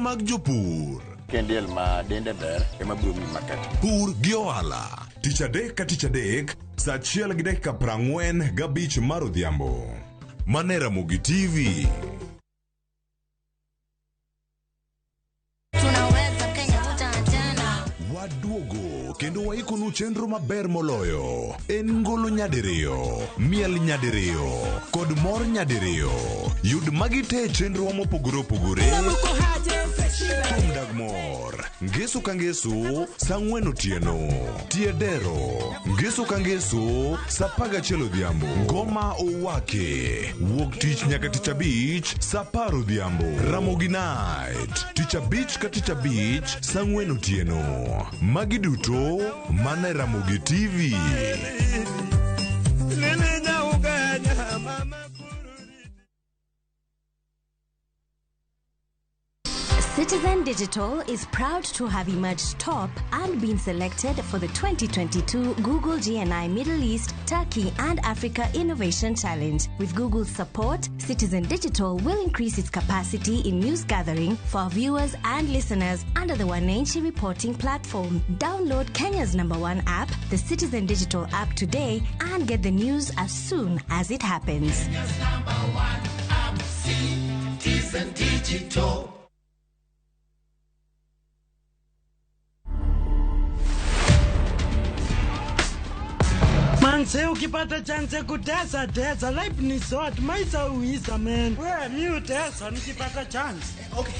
mag jopur. Kendiel ma dende ber ema biro miyi market. Pur gi ohala. Tich adek ka tich adek, saa achiel gi dakika 45 mar odhiambo. Mane Ramogi TV. Tunaweza Kenya tutaachana. Waduogo kendo waikonu chenro maber moloyo. En ngolo nyadiriyo, miel nyadiriyo, kod mor nyadiriyo. Yud magi te e chenrowa mopogore opogore. Thum dag mor, ngeso ka ngeso, saa ang'wen otieno. Tie dero, ngeso ka ngeso, saa 11 odhiambo. Ngoma owake, wuok tich nyaka tich abich, saa 10 odhiambo. Ramogi Night, tich abich ka tich abich, saa ang'wen otieno. Magi duto mana e Ramogi TV. Citizen Digital is proud to have emerged top and been selected for the 2022 Google GNI Middle East, Turkey and Africa Innovation Challenge. With Google's support, Citizen Digital will increase its capacity in news gathering for our viewers and listeners under the Wananchi reporting platform. Download Kenya's number one app, the Citizen Digital app today and get the news as soon as it happens. Citizen Digital. Manze, ukipata chance kutesa tesa, life ni short, maisha uisa man. We mi utesa nikipata chance. Okay.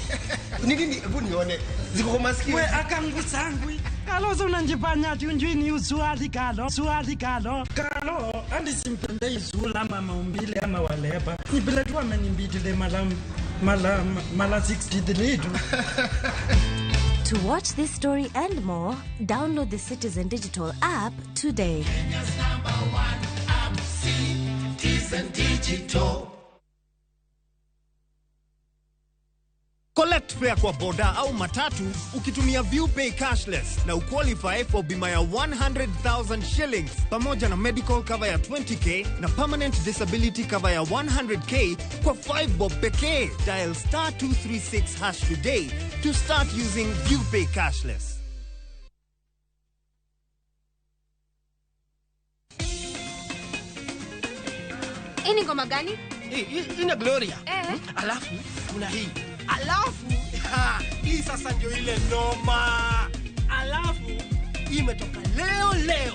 Ni nini? Hebu nione. Ziko kwa masikio. We akangu sangwi kalo so unanjifanya ati unjui ni usuali kalo suali kalo kalo andi simpende izula ama maumbile ama waleba nipile tu amenimbitile mala mala mala 63 tu. To watch this story and more, download the Citizen Digital app today. Citizen Digital. Collect fare kwa boda au matatu ukitumia ViewPay cashless na uqualify for bima ya 100,000 shillings pamoja na medical cover ya 20k na permanent disability cover ya 100k kwa 5 bob pekee. Dial star 236 hash today to start using ViewPay cashless. Hii ni ngoma gani? Ina Gloria. Eh. Alafu kuna hii. Alafu ha, hii sasa ndio ile noma. Alafu imetoka leo leo.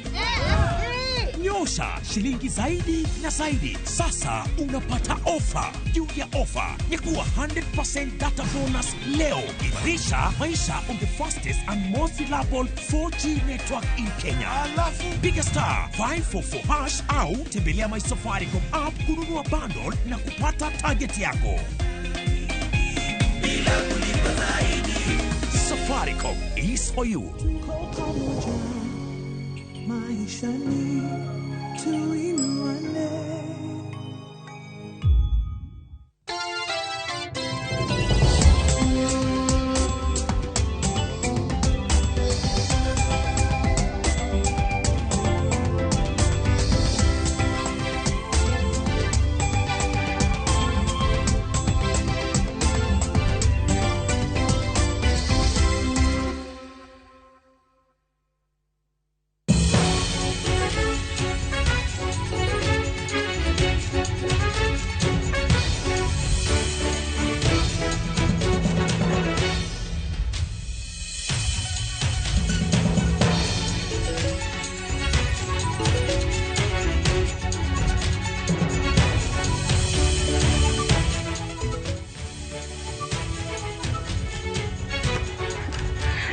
Nyosha shilingi zaidi na zaidi. Sasa unapata ofa juu ya ofa ya kuwa 100% data bonus leo. Imarisha maisha on the fastest and most reliable 4G network in Kenya. Alafu piga star 544 hash au tembelea my Safaricom app kununua bundle na kupata target yako. Safaricom is for you. Maishani tuinuane.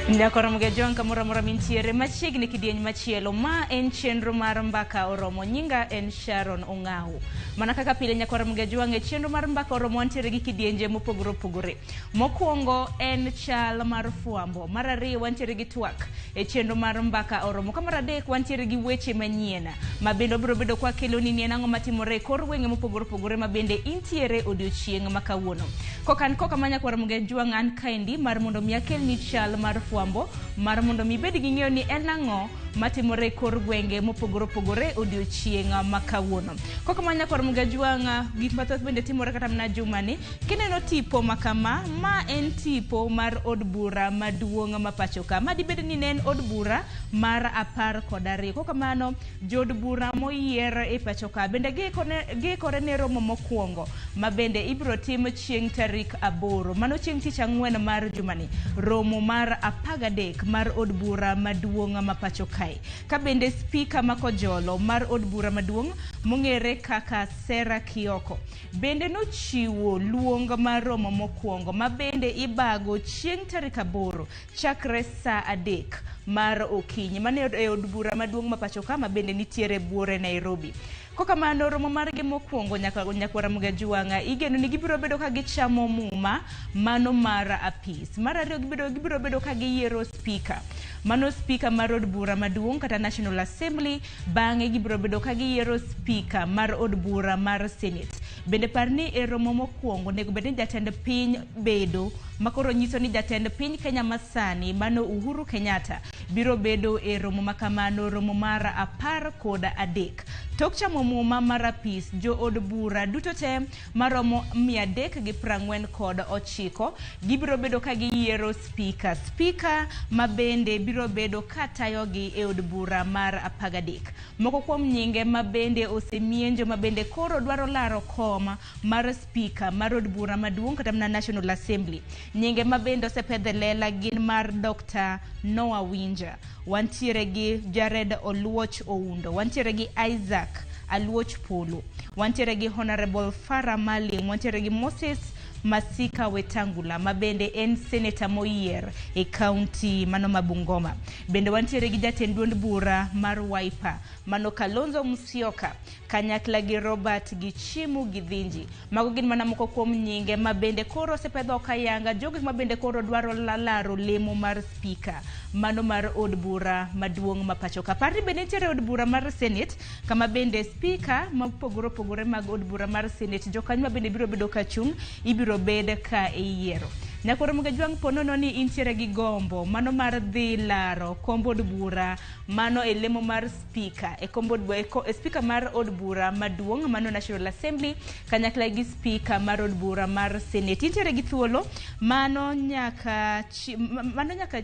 Nyakoro mgejong kamoro amora mintiere machiegni kidieny machielo ma en chenro mar mbaka oromo. Nyinga en Sharon Ong'au. Mana kaka pile nyakwar mgejwang' e chenro mar mbaka oromo wantiere gi kidienje mopogore opogore. Mokwongo en chal mar fwambo. Mar ariyo wantiere gi twak e chenro mar mbaka oromo. Ka mar adek wantiere gi weche manyien ma bende wabiro bedo kwa keloni ni en ang'o matimore e kor gwenge mopogore opogore ma bende intiere odiochieng' ma kawuono. Kokan koka ma nyakwar mgejwang' an kaendi mar mondo mi akelni chal mar fwambo mar mondo mi ibed gi ng'eyo ni en ang'o matimore e kor gwenge mopogore opogore odiochieng' ma kawuono. Kokamano nyakwar Mugajwang', gik mathoth bende timore kata mana jumani. Kineno tipo ma kama, ma en tipo mar od bura maduong' ma pacho ka. Ma dibed ni ne en od bura mar 12. Kokamano, jood bura moyier e pacho ka bende giikore ne romo mokwongo ma bende ibiro tim chieng' tarik 8. Mano chieng' tich ang'wen mar jumani. Romo mar 13 mar od bura maduong' ma pacho kae. Ka bende spika ma Kojolo mar od bura maduong' mong'ere kaka Sarah Kioko bende nochiwo luong mar romo mokwongo ma bende ibago chieng' tarik 8 chakre saa 3 mar okinyi. Mano e od bura maduong' ma pacho ka ma bende nitiere buore Nairobi. Kokamano romo margi mokwongo nyakwara Mugajwang' igeno ni gibiro bedo ka gichamo muma mano mar apis. Mar ariyo gibiro bedo ka giyiero spika. Mano spika mar od bura maduong' kata National Assembly, bang'e gibiro bedo ka giyiero spika mar od bura mar Senate. Bende par ni e romo mokwongo onego bed ni jatend piny bedo makoro nyiso ni jatend piny Kenya masani mano Uhuru Kenyatta biro bedo e romo makamano, romo mar 13. Tok chamo muma mar apis, jo od bura duto te maromo 349 gibiro bedo ka giyiero spika. Spika ma bende biro bedo ka tayogi e od bura mar 13. Moko kuom nyinge ma bende osemienjo ma bende koro dwaro laro kom mar spika mar od bura maduong' kata mana National Assembly. Nyinge ma bende osepedhe lela gin mar Dr. Noah Winja, wantiere gi Jared Oluoch Oundo, wantiere gi Isaac Aluoch Polo, wantiere gi Honorable Farah Malim, wantiere gi Moses Masika Wetangula ma bende en seneta moyier e kaunti mano ma Bungoma. Bende wantiere gi jatend duond bura mar Wiper mano Kalonzo Musyoka kanyakla gi Robert Gichimu Githinji. Mago gin mana moko kuom nyinge ma bende koro osepedho okayanga jogo ma bende koro dwaro laro lemo mar spika mano mar od bura maduong' ma pacho ka. Par ni bende nitiere od bura mar Senate kama bende spika mopogore opogore mag od bura mar Senate jokanyo ma bende biro bedo ka chung' ibiro bed ka iyiero. Nyakwar Mugajwang' ponono ni intiere gi gombo mano mar dhi laro komb od bura mano e lemo mar spika e komb od e spika mar od bura maduong' mano National Assembly kanyakla gi spika mar od bura mar Senate. Intiere gi thuolo mano nyaka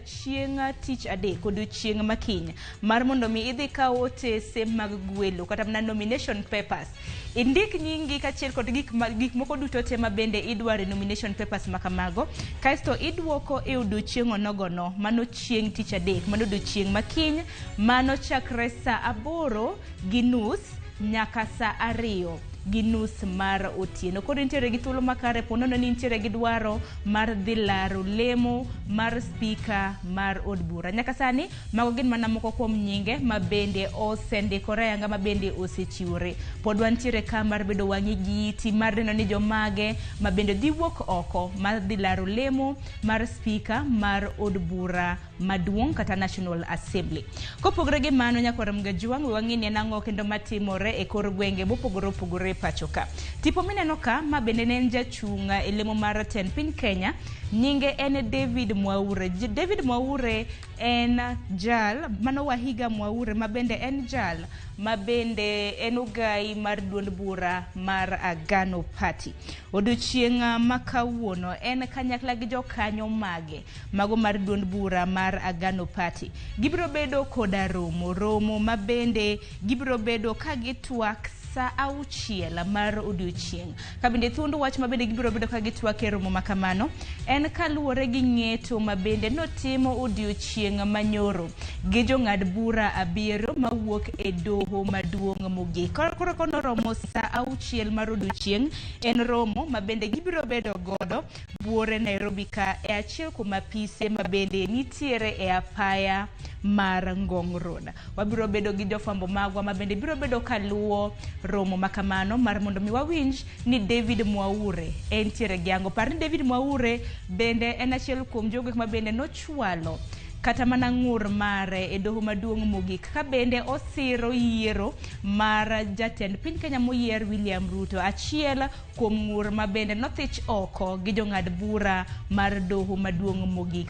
chieng' tich adek odiochieng' makiny mar mondo mi idhi kaw otese mag gwelo kata mana nomination papers. Indik nyingi kaachiel kod gik moko duto te ma bende idwaro e nomination papers makamago, kaeto idwoko e odiochieng' onogono mano chieng' tich adek mano odiochieng' makiny mano chakre saa 8:30 nyaka saa 2:30 mar otieno. Koro intiere gi thuolo makare ponono ni intiere gi dwaro mar dhi laro lemo mar spika mar od bura. Nyaka sani mago gin mana moko kuom nyinge ma bende osendikore ayanga ma bende osechiwore. Pod wantiere ka mar bedo wang'i gi iti mar neno ni jomage ma bende dhi wuok oko mar dhi laro lemo mar spika mar od bura maduong' kata National Assembly. Kopogore gi mano nyakwar Mugajwang' wang'i ni en ang'o kendo matimore e kor gwenge mopogore opogore pacho ka. Tipo mineno ka ma bende ne en jachung' e lemo mar tend piny Kenya, nyinge en David Mwaure. David Mwaure en jal mano Wahiga Mwaure ma bende en jal ma bende en ogai mar duond bura mar Agano Party. Odiochieng' ma kawuono en kanyakla gi jokanyo mage mago mar duond bura mar Agano Party. Gibiro bedo koda romo ma bende gibiro bedo ka gitwak saa 6 mar odiochieng'. Ka bende thuond wach ma bende gibiro bedo ka gitwak e romo makamano en kaluwore gi ng'eto ma bende notimo odiochieng' manyoro gi jong'ad bura 7 mawuok e doho maduong' mogik. Koro konoromo saa 6 mar odiochieng' en romo ma bende gibiro bedo godo buore Nairobi ka e achiel kuom apise ma bende nitiere e apaya mar Ngong Road. Wabiro bedo gi jofwambo magwa ma bende biro bedo kaluwo romo makamano mar mondo mi wawinj ni David Mwaure entiere gi ang'o. Par ni David Mwaure bende en achiel kuom jogo ma bende nochwalo kata mana ng'ur mare e doho maduong' mogik ka bende osiro yiero mar jatend piny Kenya moyier William Ruto. Achiel kuom ng'ur ma bende nothich oko gi jong'ad bura mar doho maduong' mogik,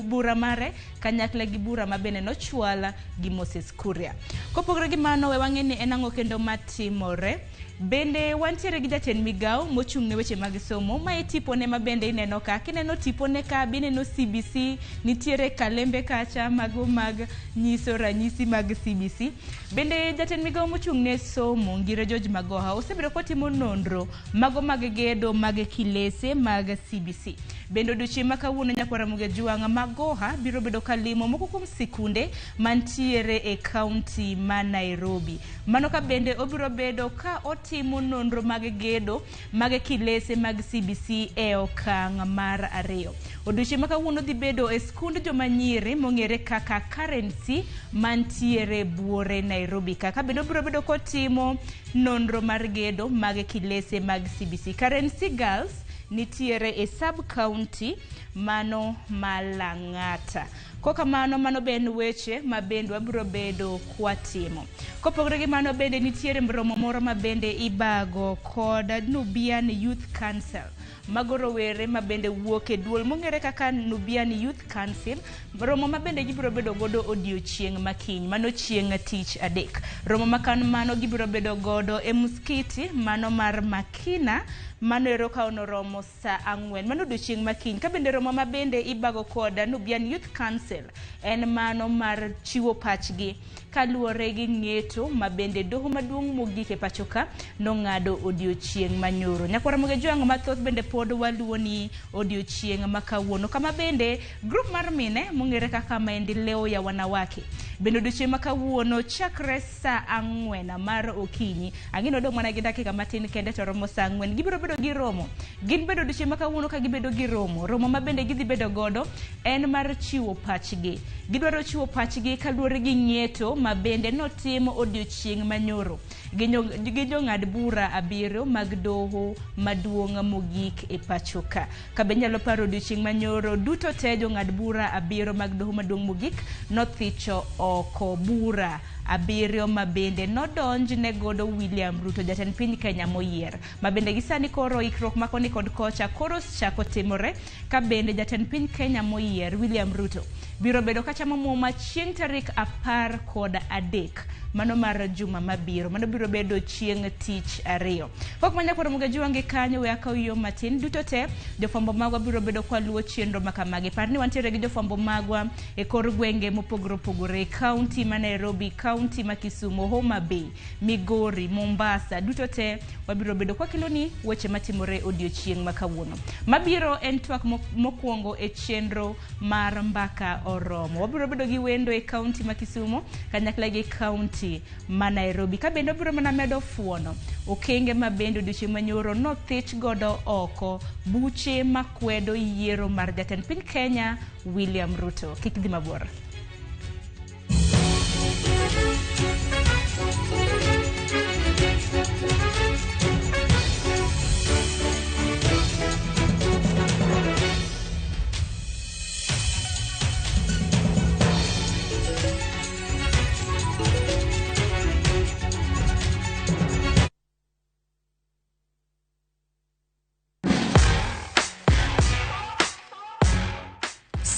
bura mare kanyakla gi bura ma bende nochwal gi Moses Kuria. Kopogore gi mano, we wang'e ni en ang'o kendo matimore. Bende wantiere gi jatend migawo mochung' ne weche mag somo, ma e tipone ma bende ineno ka. Kineno tipone ka, bineno CBC, nitiere kalembe kacha mago mag nyiso ranyisi mag CBC. Bende jatend migawo mochung' ne somo, Ngire George Magoha, osebedo kotimo nonro mago mag gedo mag kilese mag CBC. Bende odiochieng' ma kawuono nyakwar Ramogi Ajwang' Magoha biro bedo kalimo moko kuom sikunde mantiere e kaunti ma Nairobi. Mano ka bende obiro bedo ka otimo nonro mag gedo mag kilese mag CBC e okang' mar 2. Odiochieng' ma kawuono dhi bedo e skund joma nyiri mong'ere kaka Currency mantiere buore Nairobi ka. Ka bende obiro bedo kotimo nonro mar gedo mag kilese mag CBC. Currency Girls nitiere e sub county mano ma Lang'ata. Kokamano, mano be en weche ma bende wabiro bedo kwatimo. Kopogore gi mano, bende nitiere romo moro ma bende ibago kod Nubian Youth Council. Mago rowere ma bende wuok e duol mong'ere kaka Nubian Youth Council. Romo ma bende gibiro bedo godo odiochieng' makiny, mano chieng' tich adek. Romo ma kamano gibiro bedo godo e muskiti mano mar Makina, mano ero ka onoromo sa 4, mano odiochieng' makiny. Ka bende romo ma bende ibago kod Nubian Youth Council en mano mar chiwo pachgi kaluwore gi ng'eto ma bende doho maduong' mogik e pacho ka nong'ado odiochieng' manyoro. Nyakwar Ramogi Ajwang' mathoth bende pod waluwo ni odiochieng' ma kawuono, kama bende grup mar mine mong'ere kaka Maendeleo ya Wanawake bende odiochieng' ma kawuono chakre sa 4 mar okinyi. Ang'e odong' mana gi dakika matin kende to romo sa 4. Gibiro bedo gi romo. Gin bedo odiochieng' ma kawuono ka gibedo gi romo. Romo ma bende gidhi bedo godo en mar chiwo pachgi. Gidwaro chiwo pachgi kaluwore gi ng'eto ma bende notimo odiochieng' manyoro gi jong'ad bura 7 mag doho maduong' mogik e pacho ka. Ka be nyalo paro odiochieng' manyoro duto te jong'ad bura 7 mag doho maduong' mogik nothicho oko bura 7 ma bende nodonjne godo William Ruto, jatend piny Kenya moyier. Ma bende gi sani koro ikruok ma koni kod kocha koro chako timore ka bende jatend piny Kenya moyier William Ruto biro bedo kachamo muma chieng' tarik 13 mano mar juma mabiro, mano biro bedo chieng' tich 2. Pok manya kwaro Ramogi Ajwang' gi kanyo we akaw yo matin. Duto te jofwambo magwa biro bedo kwaluwo chenro makamagi. Par ni wantiere gi jofwambo magwa e kor gwenge mopogore opogore, kaunti ma Nairobi, kaunti ma Kisumu, Homa Bay, Migori, Mombasa. Duto te wabiro bedo kwakeloni weche matimore odiochieng' ma kawuono. Mabiro en twak mokwongo e chenro mar Mbaka Oromo. Wabiro bedo gi wendo e kaunti ma Kisumu kanyakla gi kaunti ma Nairobi. Ka bende wabiro mana medo fuono okenge ma bende odiochieng' manyoro nothich godo oko buche makwedo yiero mar jatend piny Kenya William Ruto. Kik dhi mabor.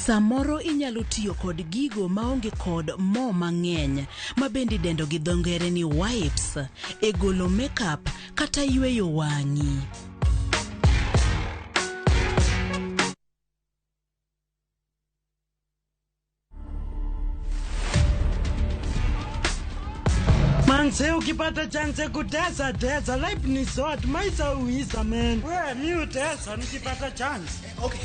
Samoro inyalo tiyo kod gigo maonge kod mo mang'eny ma bende idendo gi dho ngere ni wipes e golo makeup kata yweyo wang'i. Manze, ukipata chance kutesa tesa, life ni short, maisha uisa man. We, mi utesa nikipata chance. Okay.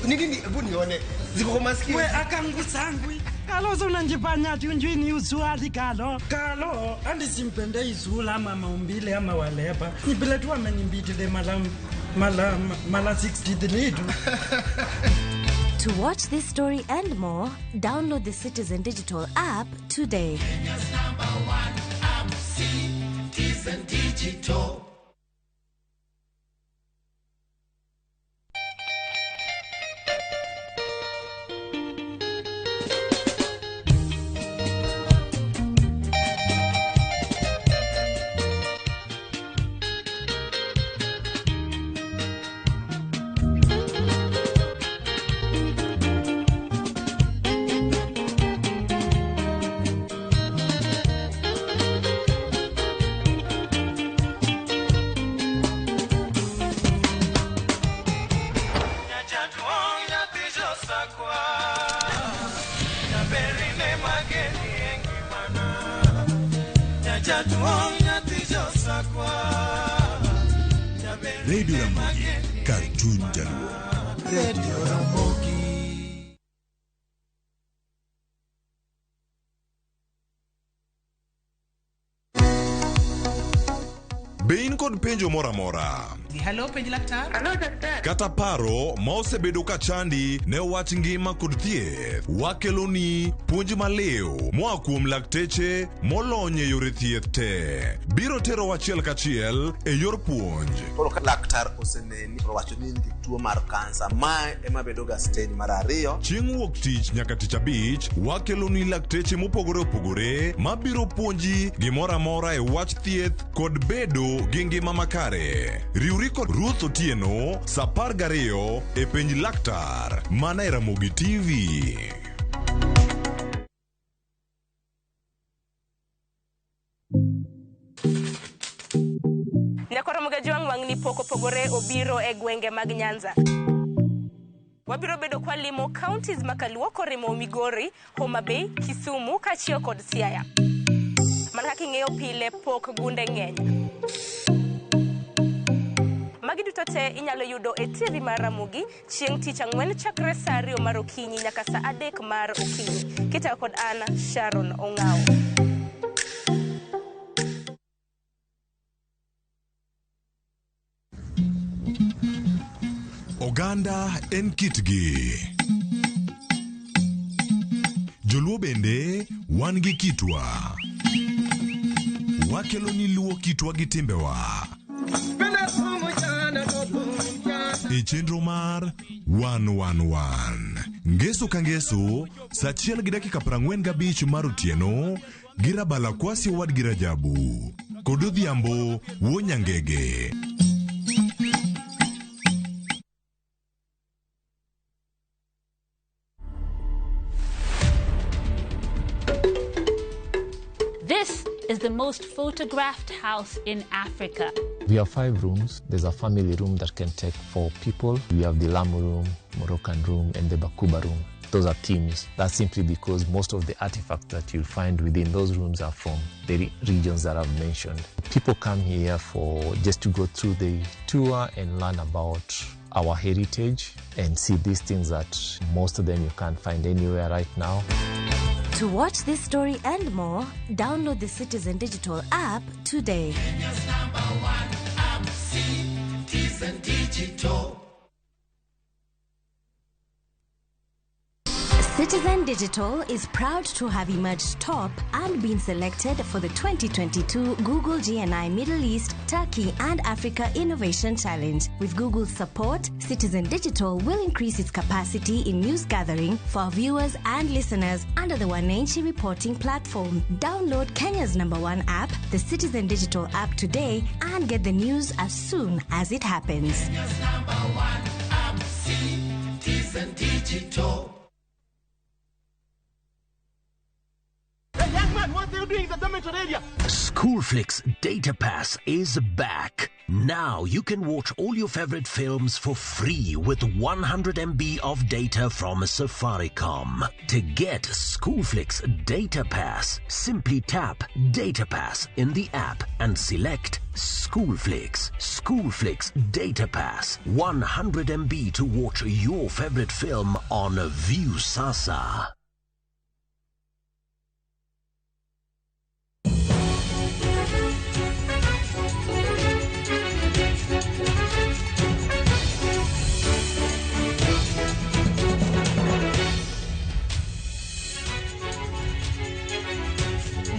Nini hebu nione. Ziko kwa masikio. We akangusangwi. Kalo unanjifanya ati unjui ni uswali kalo. Kalo andi simpende izula ama maumbile ama waleba. Ni vile tu amenimbitile mala 63 tu. To watch this story and more, download the Citizen Digital app today. Kenya's #1 app, Citizen Digital. Radio Ramogi, kar chuny Jaluo. Radio Ramogi. Be in kod penjo moro amora? Hello, penj laktar. Hello, daktari. Kata paro ma osebedo ka chandi ne wach ngima kod thieth, wakeloni puonj maliw moa kuom lakteche molony e yore thieth te. Biro tero achiel kachiel e yor puonj. Koro ka laktar oseneni to owacho ni in gi tuo mar kansa, mae ema bedo ga stage mar ariyo. Chieng' wuok tich nyaka tich abich, wakeloni lakteche mopogore opogore mabiro puonji gimoro amora e wach thieth kod bedo gi ngima makare. Riwri kod Ruth Otieno sa 12 e penj laktar mana e Ramogi TV. Nyakoro Mugajwang' wang'ni pok opogore obiro e gwenge mag Nyanza. Wabiro bedo kwalimo counties makaluo korimo Migori, Homa Bay, Kisumu kaachiel kod Siaya. Mana kaka ing'eyo pile pok gunde ng'eny. Magi duto te inyalo yudo e TV mar Ramogi chieng' tich ang'wen chakre saa 2 mar okinyi nyaka saa 3 mar okinyi. Kitayo kod an Sharon Ong'awo. Oganda en kitgi. Joluo bende wan gi kitwa. Wakelo ni luo kitwa gi timbewa. E chenro mar 111 Ngeso ka ngeso saa 1:45 mar otieno gi Rabala Kwasi owadgi Rajabu kod Odhiambo wuo Nyangege. This is the most photographed house in Africa. We have 5 rooms. There's a family room that can take 4 people. We have the Lamu room, Moroccan room, and the Bakuba room. Those are themes. That's simply because most of the artifacts that you'll find within those rooms are from the regions that I've mentioned. People come here for just to go through the tour and learn about our heritage and see these things that most of them you can't find anywhere right now. To watch this story and more, download the Citizen Digital app today. Kenya's number one app, Citizen Digital. Citizen Digital is proud to have emerged top and been selected for the 2022 Google GNI Middle East, Turkey and Africa Innovation Challenge. With Google's support, Citizen Digital will increase its capacity in news gathering for our viewers and listeners under the Wananchi reporting platform. Download Kenya's #1 app, the Citizen Digital app today, and get the news as soon as it happens. Kenya's #1 app, Citizen Digital. What are you doing in the dormitory area? Schoolflix Data Pass is back. Now you can watch all your favorite films for free with 100 MB of data from Safaricom. To get Schoolflix Data Pass, simply tap Data Pass in the app and select Schoolflix. Schoolflix Data Pass, 100 MB to watch your favorite film on Viusasa.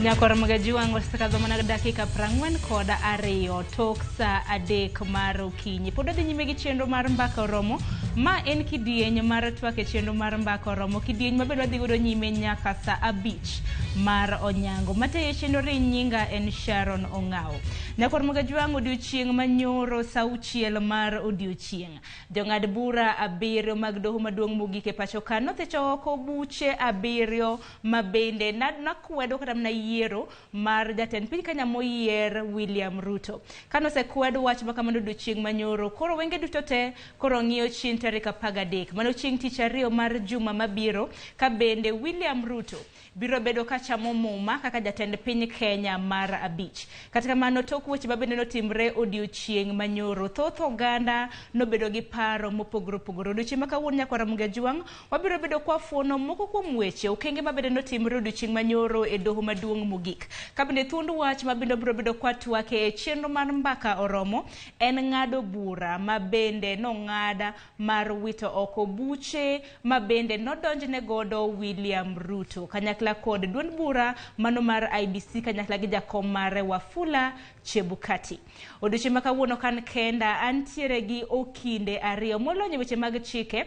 Nyakoro magajuang' osekadho mana dakika 42 tok saa 3 mar okinyi. Pod wadhi nyime gi chenro mar Mbaka Oromo. Ma en kidieny mar twak e chenro mar Mbaka Oromo. Kidieny maber wadhi godo nyime nyaka saa 5 mar onyango. Mateyo chenro ni nyinga en Sharon Ong'awo. Nyakoro magajuang' odiochieng' manyoro saa 6 mar odiochieng'. Jong'ad bura 7 mag doho maduong' mogik e pacho ka nothicho oko buche 7 mabende nakwedo kata mana yiero mar jatend piny Kenya moyier William Ruto. Kano osekwedo wach makamano odiochieng' manyoro, koro wenge duto te koro ng'iyo chien tarik 13 mano chieng' tich ariyo mar juma mabiro, ka bende William Ruto biro bedo kachamo muma kaka jatend piny Kenya mar 5. Kata kamano, tok weche mabende notimre odiochieng' manyoro, thoth oganda nobedo gi paro mopogore opogore. Odiochieng' ma kawuono nyakwara Mugajwang' wabiro bedo kwafuono moko kuom weche okenge mabende notimre odiochieng' manyoro e doho maduong' mogik. Ka bende thuond wach mabende biro bedo kwatwake e chenro mar Mbaka Oromo en ng'ado bura mabende nong'ada mar wito oko buche mabende nodonjne godo William Ruto kanyakla kod duond bura mano mar IBC kanyakla gi jakom mare Wafula Chebukati. Odiochieng' ma kawuono kan kenda antiere gi okinde ariyo molony e weche mag chike.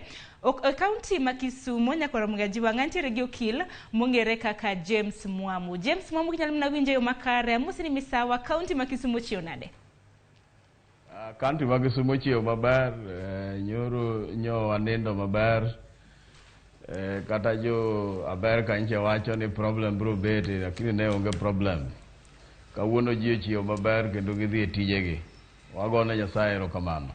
E kaunti ma Kisumo nyakwara Mugajwang' antiere gi okil mong'ere kaka James Mwamu. James Mwamu, kinyalo mana winjo yo makare, amosi ni misawa, kaunti ma Kisumo chiew nade? Kaunti ma Kisumo chiew maber, nyoro nyo wanindo maber. Kata jo Amerka nche wacho ni problem biro bete, lakini ne onge problem. Kawuono ji ochiew maber kendo gidhi e tijegi. Wagone Nyasaye erokamano.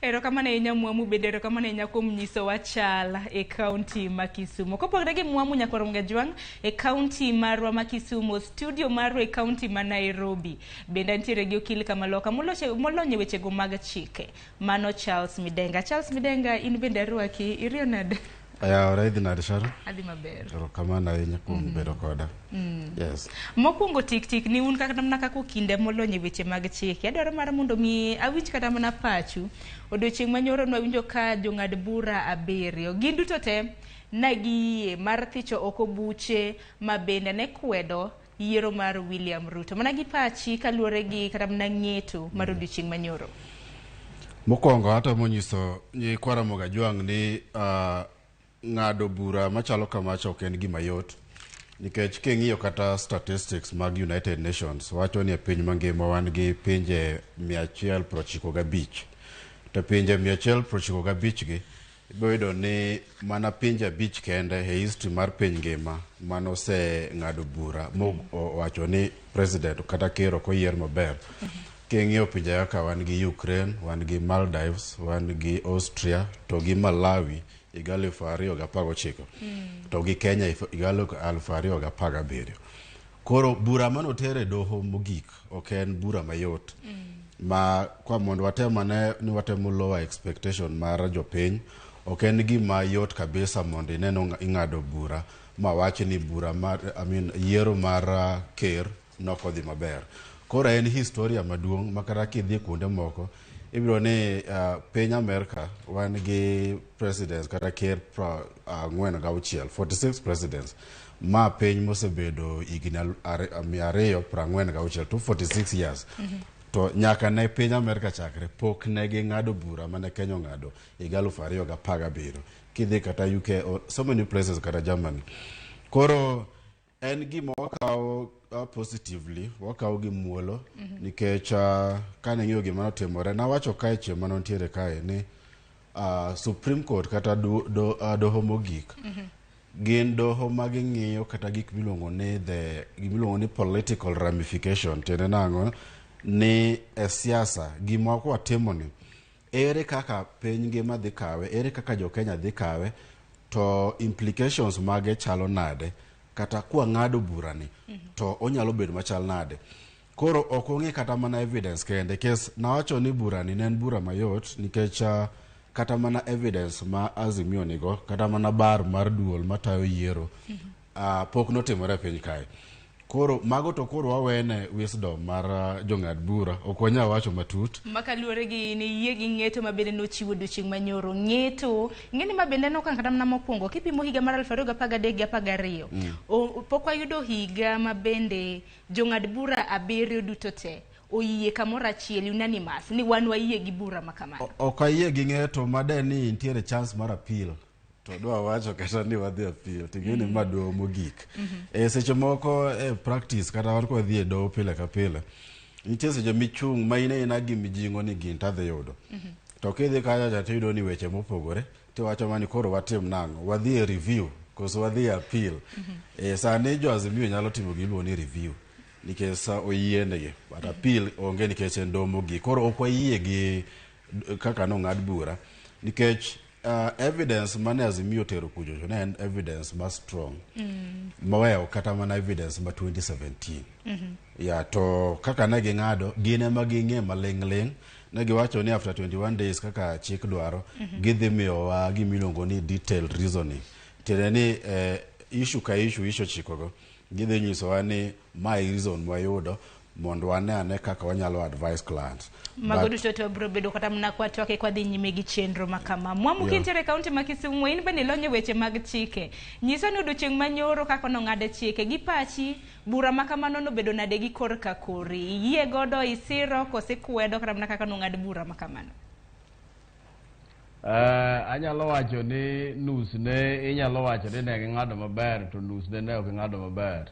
Erokamano ahinya Mwamu, bende erokamano ahinya kuom nyisowa chal e kaunti ma Kisumo. Kopogore gi Mwamu nyakwar Mugajwang' e kaunti marwa ma Kisumo, studio marwa e kaunti ma Nairobi, bende antiere gi okil kamaloka molony e wechego mag chike, mano Charles Midenga. Charles Midenga, in bende arwaki, iriyo nade? Ayawore, idhi nade Sharon? Adhi maber. Erokamano ahinya kuom bedo koda. Yes. Mokwongo tik tik ni un kata mana kaka okinde molony e weche mag chike, adwaro mar mondo mi awinj kata mana pachu. Odiochieng' manyoro nwawinjo ka jong'ad bura 7 gin duto te ne giyie mar thicho oko buche ma bende ne kwedo yiero mar William Ruto. Mana gi pachi kaluwore gi kata mana ng'eto mar odiochieng' manyoro. Mokwongo atemo nyiso nyikwa Ramogi ni ng'ado bura machalo kamacha ok en gima yot, nikech king'iyo kata statistics mag United Nations wacho ni e piny mangima wan gi pinje 195, to pinje 195 gi ibiro yudo ni mana pinje 5 kende e history mar piny ngima manoseng'ado bura mowacho ni president kata ker ok oyier maber. King'iyo pinje kaka wan gi Ukraine, wan gi Maldives, wan gi Austria to gi Malawi higa 2019 to gi Kenya higa 2017. Koro bura manoter e doho mogik ok en bura mayot, ma kwa mondo watem ane ni watemo lower expectation mar jopiny, ok en gima yot kabisa mondo ineno ing'ado bura ma wach ni bura mar, I mean, yiero mar ker nokodhi maber. Koro en historia maduong' ma kata kidhi kuonde moko ibiro ni piny Amerka wan gi presidents kata ker 46, 46 presidents, ma piny mosebedo higni 246, 246 years. To nyaka ne piny Amerka chakre pok ne ging'ado bura mane Kenya ong'ado higa 2017. Kidhi kata UK or so many places kata Germany. Koro en gima wakawo positively, wakawo gi muolo, nikech kane ng'iyo gima notimore, nawacho kae chieng' mane wantiere kae ni Supreme Court kata doho mogik gin doho ma ging'iyo kata gik miluongo ni the gimiluongo ni political ramification. Tiende nang'o? Ni e siasa gima kwatimo ni ere kaka piny ngima dhi kawe, ere kaka jo Kenya dhi kawe, to implications mage chalo nade, kata kwa ng'ado burani to onyalo bedo machal nade. Koro ok ong'e kata mana evidence kende. Kes nawacho ni burani ne en bura mayot nikech kata mana evidence ma Azimio nigo, kata mana bar mar duol matayo yiero pok notimore e piny kae. Koro mago to koro wawene wisdom mar jong'ad bura, ok wanyal wacho matut. Makaluwore gi ni yie gi ng'eto ma bende nochiwo odiochieng' manyoro, ng'eto ng'eni ma bende nokang' kata mana mokwongo kipimo higa mar 2013 gi 12, pok wayudo higa ma bende jong'ad bura 7 duto te oyie kamoro achiel unanimous ni wan wayie gi bura ma kamano. Ok ayie gi ng'eto ma de ni nitiere chance mar appeal, to dwa wacho kata ni wadhi appeal ting'eni ma doho mogik. E seche moko e practice kata wan kwadhi e doho pile ka pile, nitie seche michung' ma in aina gi mijing'o ni gini tadhi yudo. To kidhi kacha cha tiyudo ni weche mopogore, tiwacho mani koro watim nang'o, wadhi e review koso wadhi e appeal. Sani jo Azimio nyalo timo gimiluongo ni review nikech oyienegi, but appeal onge nikech en doho mogik. Koro ok wayie gi kaka nong'ad bura. Nikech evidence mane Azimio tero kucho ne en evidence ma strong maweyo kata mana evidence ma 2017. Ya to kaka ne ging'ado gin ema ging'e maling' ling' ne giwacho ni after 21 days kaka chik dwaro gidhi miyowa gimiluongo ni detailed reasoning tiende ni issue ka issue issue ochikogo gidhi nyisowa ni mae reason mwayudo mondo wane ane kaka wanyalo advise clients. Mago duto to biro bedo kata mana kwatwake kwadhi nyime gi chenro ma kama. Mwamu kintiere e kaunti ma Kisumu, in bende ilony e weche mag chike. Nyiswa ni odiochieng' manyoro kaka nong'ad chike gi pachi, bura ma kamano nobedo nade gi kor ka kori. Iyie godo, isiro, koso ikwedo kata mana kaka nong'ad bura ma kamano? Anyalo wacho ni nus ne inyalo wacho ni ne ging'ado maber to nus ne ne ok ging'ado maber.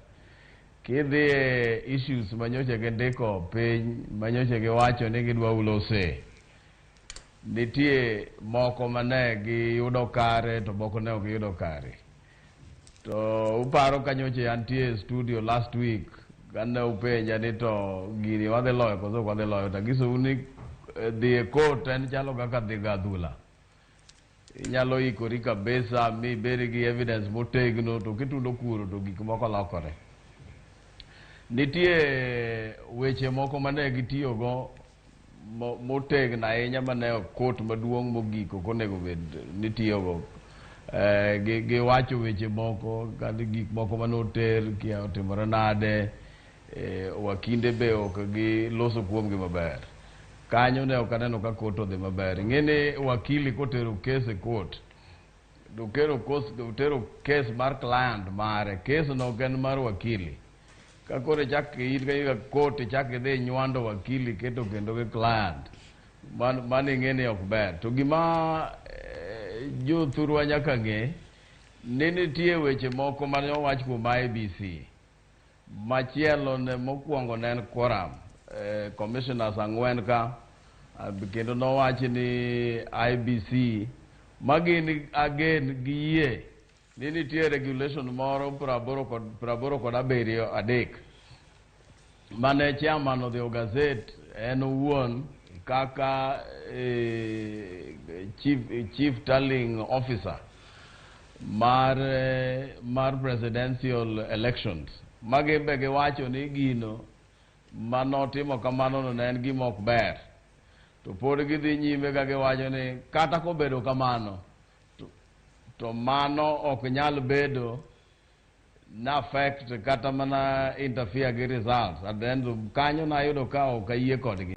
Kidhi e issues manyocha gindiko piny manyocha giwacho ni gidwa ulose. Nitie moko mane giyudo kare to moko ne ok giyudo kare. To uparo ka nyocha antie e studio last week kane upenja ni to gini wadhi loyo koso ok wadhi loyo to anyisou ni dhi e court en chalo kaka dhi go adhula. Inyalo ikori kabisa mibed gi evidence motegno to kitundo kuro to gik moko lokore. Nitie weche moko mane gitiyogo motegno ahinya mane court maduong' mogik ok onego bed ni tiyogo. Giwacho weche moko kata gik moko mane oter kia otimore nade, wakinde be ok giloso kuomgi maber. Kanyo ne ok aneno ka court odhi maber. Ing'e ni wakili kotero kes e court, to otero kes mar client mare, kes no ok en mar wakili. Ka koro ichak in ka court ichak idhi nywando wakili keto kendo gi client, mano ing'e ni ok ber. To gima jothurwa nyaka ng'e ni nitie weche moko mane owach kuom IEBC. Machielo ne mokwongo ne en quorum. Commissioners ang'wen ka kendo nowachi ni IEBC magin again giyie ni nitie regulation moro 87 3 mane chairman odhi o gazette en owuon kaka chief tallying officer mar presidential elections. Magi be giwacho ni gino manotimo kamano no ne en gima ok ber. To pod gidhi nyime ka giwacho ni kata kobedo kamano to mano ok nyal bedo na affect kata mana interfere gi results. At the end of kanyo nayudo ka ok ayie kodgi.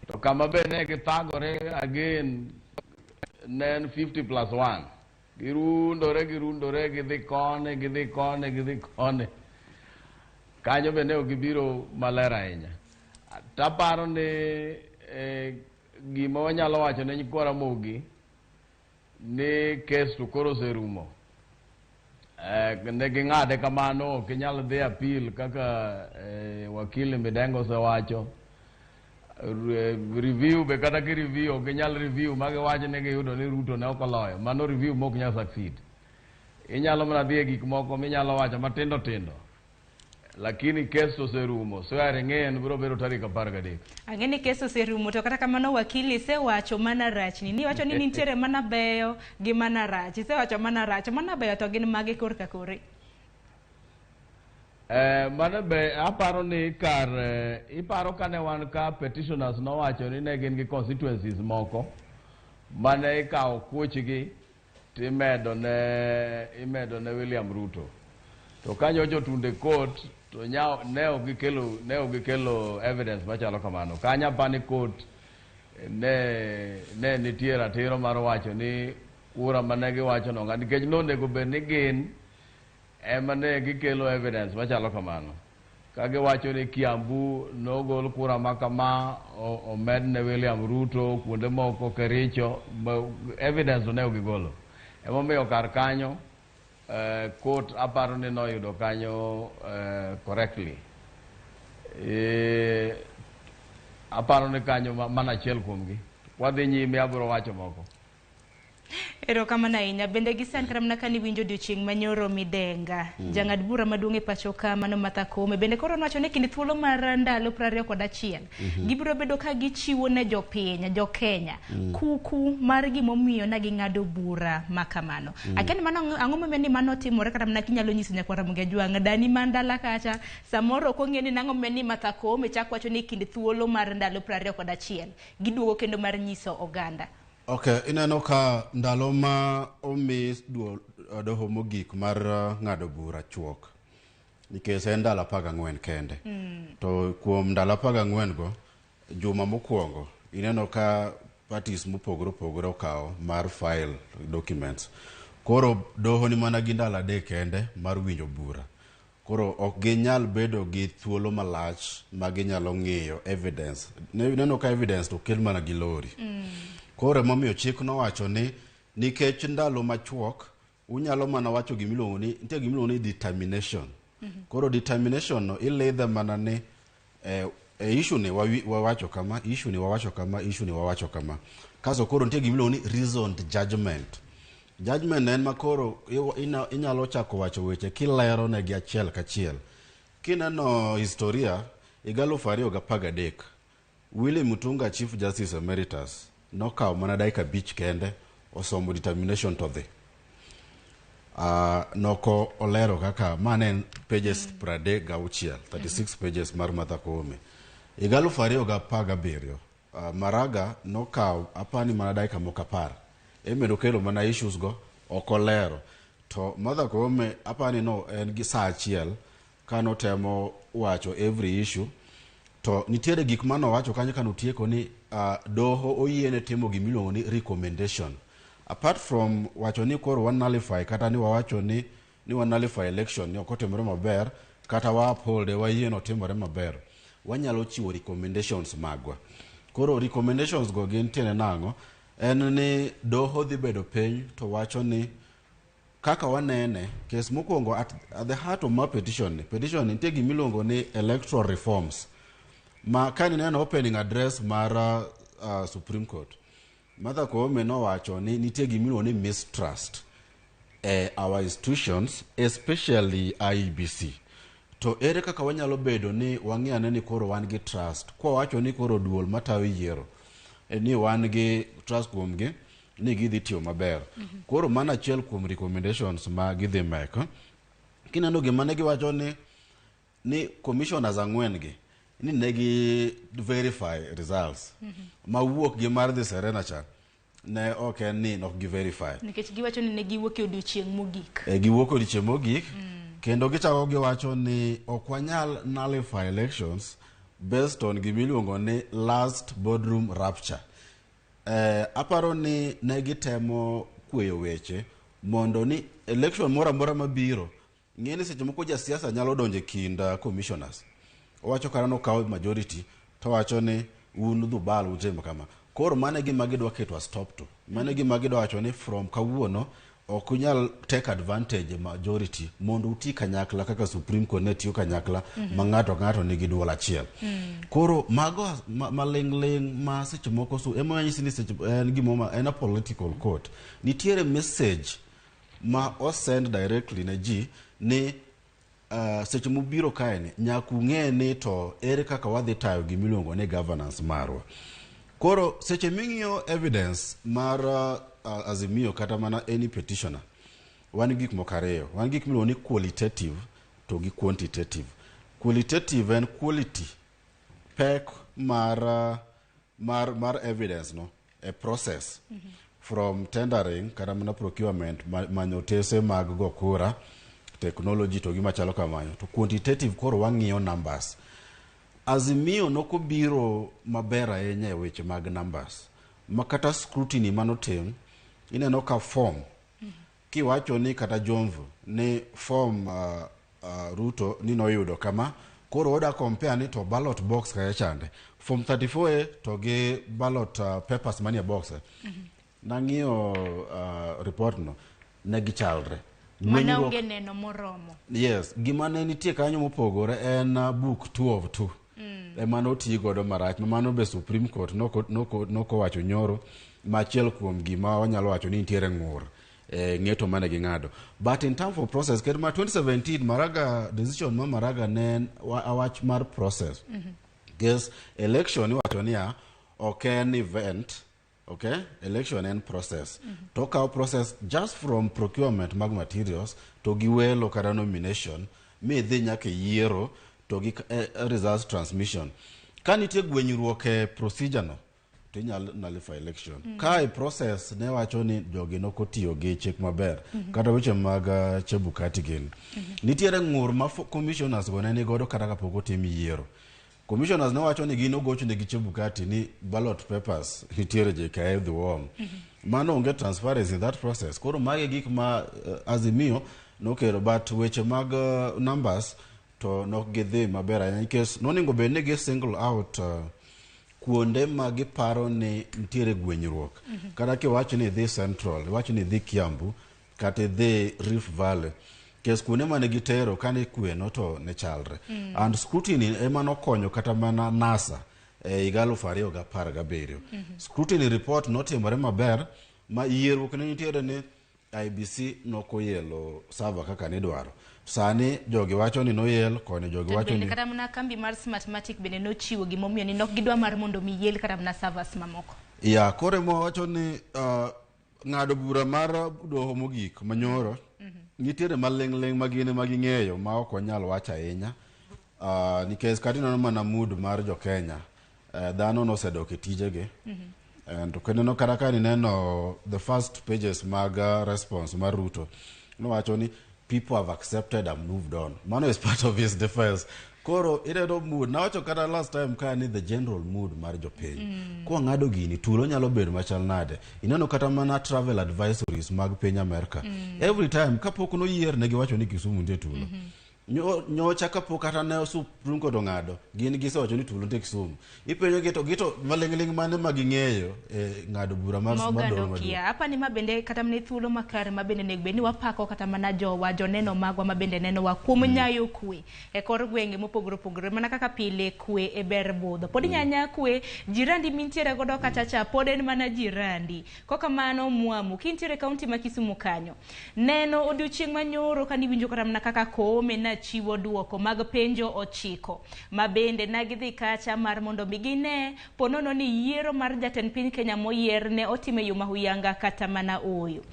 To kama be ne githagore again ne en 50+1. Girundore gidhi koni gidhi koni gidhi koni. Kanyo be ne ok gibiro maler ahinya. Taparo ni gima wanyalo wacho ne nyikwa Ramogi ni kes to koro oserumo. Ne ging'ade kamano ok inyal dhi appeal kaka wakili Midengo osewacho. Review be kata ki review ok inyal review magiwacho ni giyudo ni Ruto ne ok oloyo. Mano review mok nyal succeed. Inyalo mana dhi e gik moko minyalo wacho matindo tindo. Lakini kes oserumo. Swearing in biro bedo tarik 13. Ang'e ni kes oserumo to kata kamano wakili isewacho mana rachni. Niwacho ni nitiere mana beyo gi mana rach. Isewacho mana rach, mana beyo to gin mage kor ka kore. Mana be aparo ni kar iparo kane wan ka petitioners nowacho ni ne gin gi constituencies moko mane ikawo kuochgi timedo ne William Ruto. To kanyo jotunde court to ne ok gikelo evidence machalo kamano. Kanyo apani court ne nitie ratiro mar wacho ni kura mane giwacho no nikech nonego bed ni gin ema ne gikelo evidence machalo kamano. Ka giwacho ni Kiambu nogol kura ma kama omed ne William Ruto kuonde moko Kericho, evidence ne ok gigolo. Emomiyo kar kanyo court aparo ni noyudo kanyo correctly. Aparo ni kanyo mana achiel kuomgi. Wadhi nyime abiro wacho moko. Erokamano ahinya. Bende gi sani kata mana kane iwinjo odiochieng' manyoro Midenga, jang'ad bura maduong' e pacho ka mano Martha Koome, bende koro nowacho ni kind thuolo mar ndalo 21 gibiro bedo ka gichiwo ne jopiny, jo-Kenya, kuku mar gimomiyo ne ging'ado bura ma kamano. Akia ni mano ang'o momiyo ni mano timore kata mana kinyalo nyiso nyakwar Ramogi Ajwang' dani man dala kacha samoro ok ong'e ni nang'o momiyo ni Martha Koome chak wacho ni kind thuolo mar ndalo 21 giduogo kendo mar nyiso oganda. Ok, ineno ka ndalo ma omi duol doho mogik mar ng'ado bura chuok nikech en ndalo 14 kende. To kuom ndalo 14 go, juma mokwongo ineno ka parties mopogore opogore okawo mar file documents. Koro doho ni mana gi ndalo 3 kende mar winjo bura. Koro ok ginyal bedo gi thuolo malach ma ginyalo ng'iyo evidence. Ineno ka evidence to okel mana gi lori. Koro emomiyo chik nowacho ni nikech ndalo machuok unyalo mana wacho gimiluongo ni nitie gimiluongo ni determination. Koro determination no ilidhe mana ni e issue ni wawacho kama, issue ni wawacho kama, issue ni wawacho kama. Kaso koro nitie gimiluongo ni reasoned judgment. Judgment en ma koro inyalo chako wacho weche kilero negi achiel kachiel. Kineno historia higa 2013, Willy Mutunga Chief Justice Emeritus nokawo mana dakika 5 kende osomo determination to dhi. Noko olero kaka mane en pages 36, 36 pages mar Martha Koome. Higa 2017, Maraga nokawo apani mana dakika moko 10. Eme nokelo mana issues go ok olero. To Martha Koome apani no en gi saa 1 kanotemo wacho every issue. To nitiere gik manowacho kanyo kanotieko ni doho oyiene timo gimiluongo ni recommendation. Apart from wacho ni koro wa nullify kata ni wawacho ni wa nullify election ni ok otimore maber kata wa uphold wayie ni otimore maber, wanyalo chiwo recommendations magwa. Koro recommendations go gin tiende nang'o? En ni doho dhi bedo piny to wacho ni kaka wanene kes mokwongo at the heart of ma petition ni petition ni nitie gimiluongo ni electoral reforms ma kanineno opening address mar Supreme Court, Martha Koome nowacho ni nitie gimiluongo ni mistrust e our institutions especially IEBC. To ere kaka wanyalo bedo ni wang'e ni koro wan gi trust kwa wacho ni koro duol matayo yiero ni wan gi trust kuomgi ni gidhi tiyo maber. Koro mano achiel kuom recommendations ma gidhi meko. Kineno gima ne giwacho ni commissioners 4 gi ni negi verify results mawuok gi mar dhi Serena cha ne ok en ni ok gi verify. Nikech giwacho ni ne giwuok e odiochieng' mogik. Giwuok e odiochieng' mogik. Kendo gichako giwacho ni ok wanyal nullify elections based on gimiluongo ni last boardroom rapture. Aparo ni ne gitemo kweyo weche mondo ni election moro amora mabiro ng'e ni seche moko jasiasa nyalo donjo e kind commissioners. Owacho kata nokawo majority to wacho ni un dhubal utimo kama. Koro mano e gima gidwa keto a stop to. Mano e gima gidwa wacho ni from kawuono ok unyal take advantage majority mondo uti kanyakla kaka Supreme Court ne tiyo kanyakla ma ng'ato ka ng'ato nigi duol achiel. Koro mago maling'ling' ma seche moko ema anyisi ni seche en gimoma en a political court. Nitiere message ma osend directly ne ji ni seche mubiro kae ni nyaka ung'e ni to ere kaka wadhi tayo gimiluongo ni governance marwa. Koro seche ming'iyo evidence mar Azimio kata mana any petitioner, wan gik moko ariyo. Wan gik miluongo ni qualitative to gi quantitative. Qualitative en quality, pek mar evidence no, e process. From tendering kata mana procurement, manyo otese mag go kura, technology to gima chalo kamano. To quantitative koro wang'iyo numbers. Azimio nokobiro maber ahinya e weche mag numbers. Ma kata scrutiny manotim, ineno ka form, kiwacho ni kata Jomvu, ni form Ruto ni noyudo kama, koro oda compare ni to ballot box kaya chande. Form 34A to gi ballot papers manie box. Nang'iyo report no, ne gichalre. Mana onge neno moromo. Yes, gima ne nitie kanyo mopogore en book 2 of 2. Ema noti godo marach, ma mano be Supreme Court noko wacho nyoro Ma achiel kuom gima wanyalo wacho ni nitiere ng'ur e ng'eto mane ging'ado. But in terms of process, ker ma 2017 Maraga decision ma Maraga ne en wach mar process. Yes, election iwacho niya ok en event, okay? Election en process. To okawo process just from procurement mag materials to gi welo kata nomination mi dhi nyaka e yiero to gi results transmission. Ka nitie gwenyruok e procedure no, to inyalo nullify election. Ka e process ne wacho ni jogi nokotiyo gi chik maber, kata weche mag Chebukati gin. Nitiere ng'ur ma commissioners go ne nigodo kata kapok otim yiero. Commissioners ne wacho ni gin ogochonegi Chebukati ni ballot papers nitiere JKIA dhi wrong. Mano onge transparency in that process. Koro magi gik ma Azimio nokelo, but weche mag numbers to nok gidhi maber ahinya nikech nonego bed ni gi single out kuonde ma giparo ni nitiere gwenyruok. Kata kiwacho ni idhi Central, iwacho ni idhi Kiambu, kata idhi Rift Valley, kes kuonde mane gitero kane kweno to ne chalre. And scrutiny ema nokonyo kata mana NASA e higa 2017. Scrutiny report notimore maber ma yierruok ne nitiere ni IEBC nokoyelo server kaka nidwaro. Sani jogi wacho ni noyel, koni jogi To wacho bende ni kata mana kambi mar Smartmatic bende nochiwo gimomiyo ni nok gidwa mar mondo mi yel kata mana servers mamoko. Ya, koro ema wacho ni ng'ado bura mar doho mogik manyoro nitiere maling'ling' ma gin ema ging'eyo ma ok wanyal wacho ahinya, nikech kata ineno mana mood mar jo Kenya, dhano nosedok e tijegi. And kineno kata ka nineno the first pages mag response mar Ruto, nowacho ni people have accepted and moved on. Mano is part of his defense. Koro ineno mood, nawacho kata last time ka ni the general mood mar jopiny. Kwa ng'ado gini, tulo nyalo bedo machal nade. Ineno kata mana travel advisories mag piny Amerika. Every time kapok noyier ne giwacho ni Kisumu nitie tulo. Nyocha kapok kata ne Supreme Court ong'ado, gin gisewacho ni tulo nitie Kisumu. Ipenjo gi to gito maling'ling' mane ma ging'eyo e ng'ado bura mar Ma oganda doho maduong'. okia. Apa ni ma bende kata mana e thuolo makare ma bende onego bed ni wapako kata mana jowa joneno magwa ma bende nenowa kuom nyayo kwe e kor gwenge mopogore opogore, mana kaka pile kwe e ber budho. Pod inya kwe jirandi mintiere godo kacha cha pod en mana jirandi. Kokamano mwamu kintiere kaunti ma Kisumu kanyo. Neno odiochieng' manyoro kaniwinjo kata mana kaka Koome nachiwo duoko mag penjo 9 ma bende nagidhi kacha mar mondo mi gine ponono ni yiero mar jatend piny Kenya moyier ne otim e yo mahuyanga kata mana ooyo.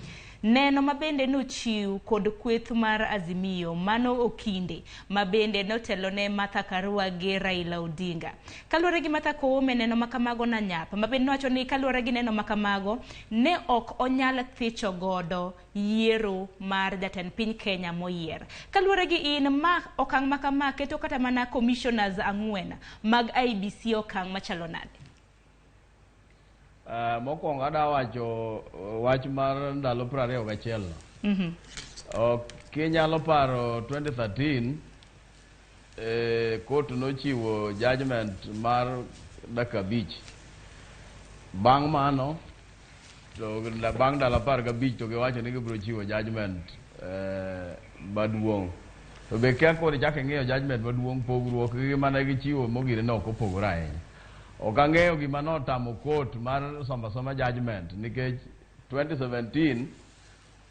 Neno ma bende nochiw kod kweth mar Azimio mano Okinde ma bende notelo ne Martha Karua gi Raila Odinga. Kaluwore gi Martha Koome, neno ma kamago nanyap ma bende nowacho ni kaluwore gi neno ma kamago ne ok onyal thicho godo yiero mar jatend piny Kenya moyier. Kaluwore gi in, ma okang' ma kama keto kata mana commissioners 4 mag IEBC okang' machalo nade? Mokwongo adwa wacho wach mar ndalo 21 no. Kinyalo paro 2013, court nochiwo judgment mar dakika 5. Bang' mano to bang' ndalo 15 to giwacho ni gibiro chiwo judgment maduong'. To be kia koro ichako ing'iyo judgment maduong', pogruok gi mane gichiwo mogire ne ok opogore ahinya. Ok ang'eyo gima notamo court mar somo asoma judgment, nikech 2017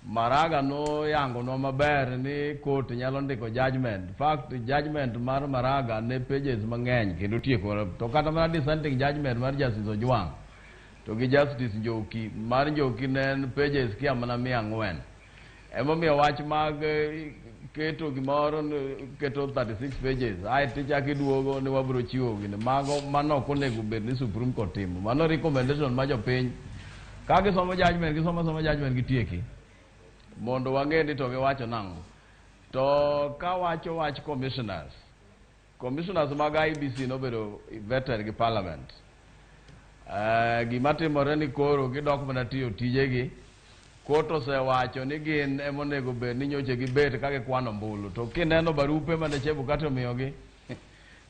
Maraga noyangonwa maber ni court nyalo ndiko judgment. In fact, judgment mar Maraga ne pages mang'eny kendo tieko. To kata mana dissenting judgment mar Justice Ojwang' to gi Justice Njoki, mar Njoki ne en pages kia mana 400. Emomiyo wach mag keto gimoro keto 36 pages ae tichako iduogo ni wabiro chiwo gini, mago mano ok onego bed ni Supreme Court timo. Mano recommendation ma jopiny ka gisomo judgment, gisomo asoma judgment gitieki mondo wang'e ni to giwacho nang'o. To ka wacho wach commissioners, commissioners mag IEBC nobedo vetted gi parliament. Gima timore ni koro gidok mana tiyo tijegi. Court osewacho ni gin emonego bed ni nyocha gibet ka gikwano ombulu. To kineno barupe mane Chebukati omiyogi,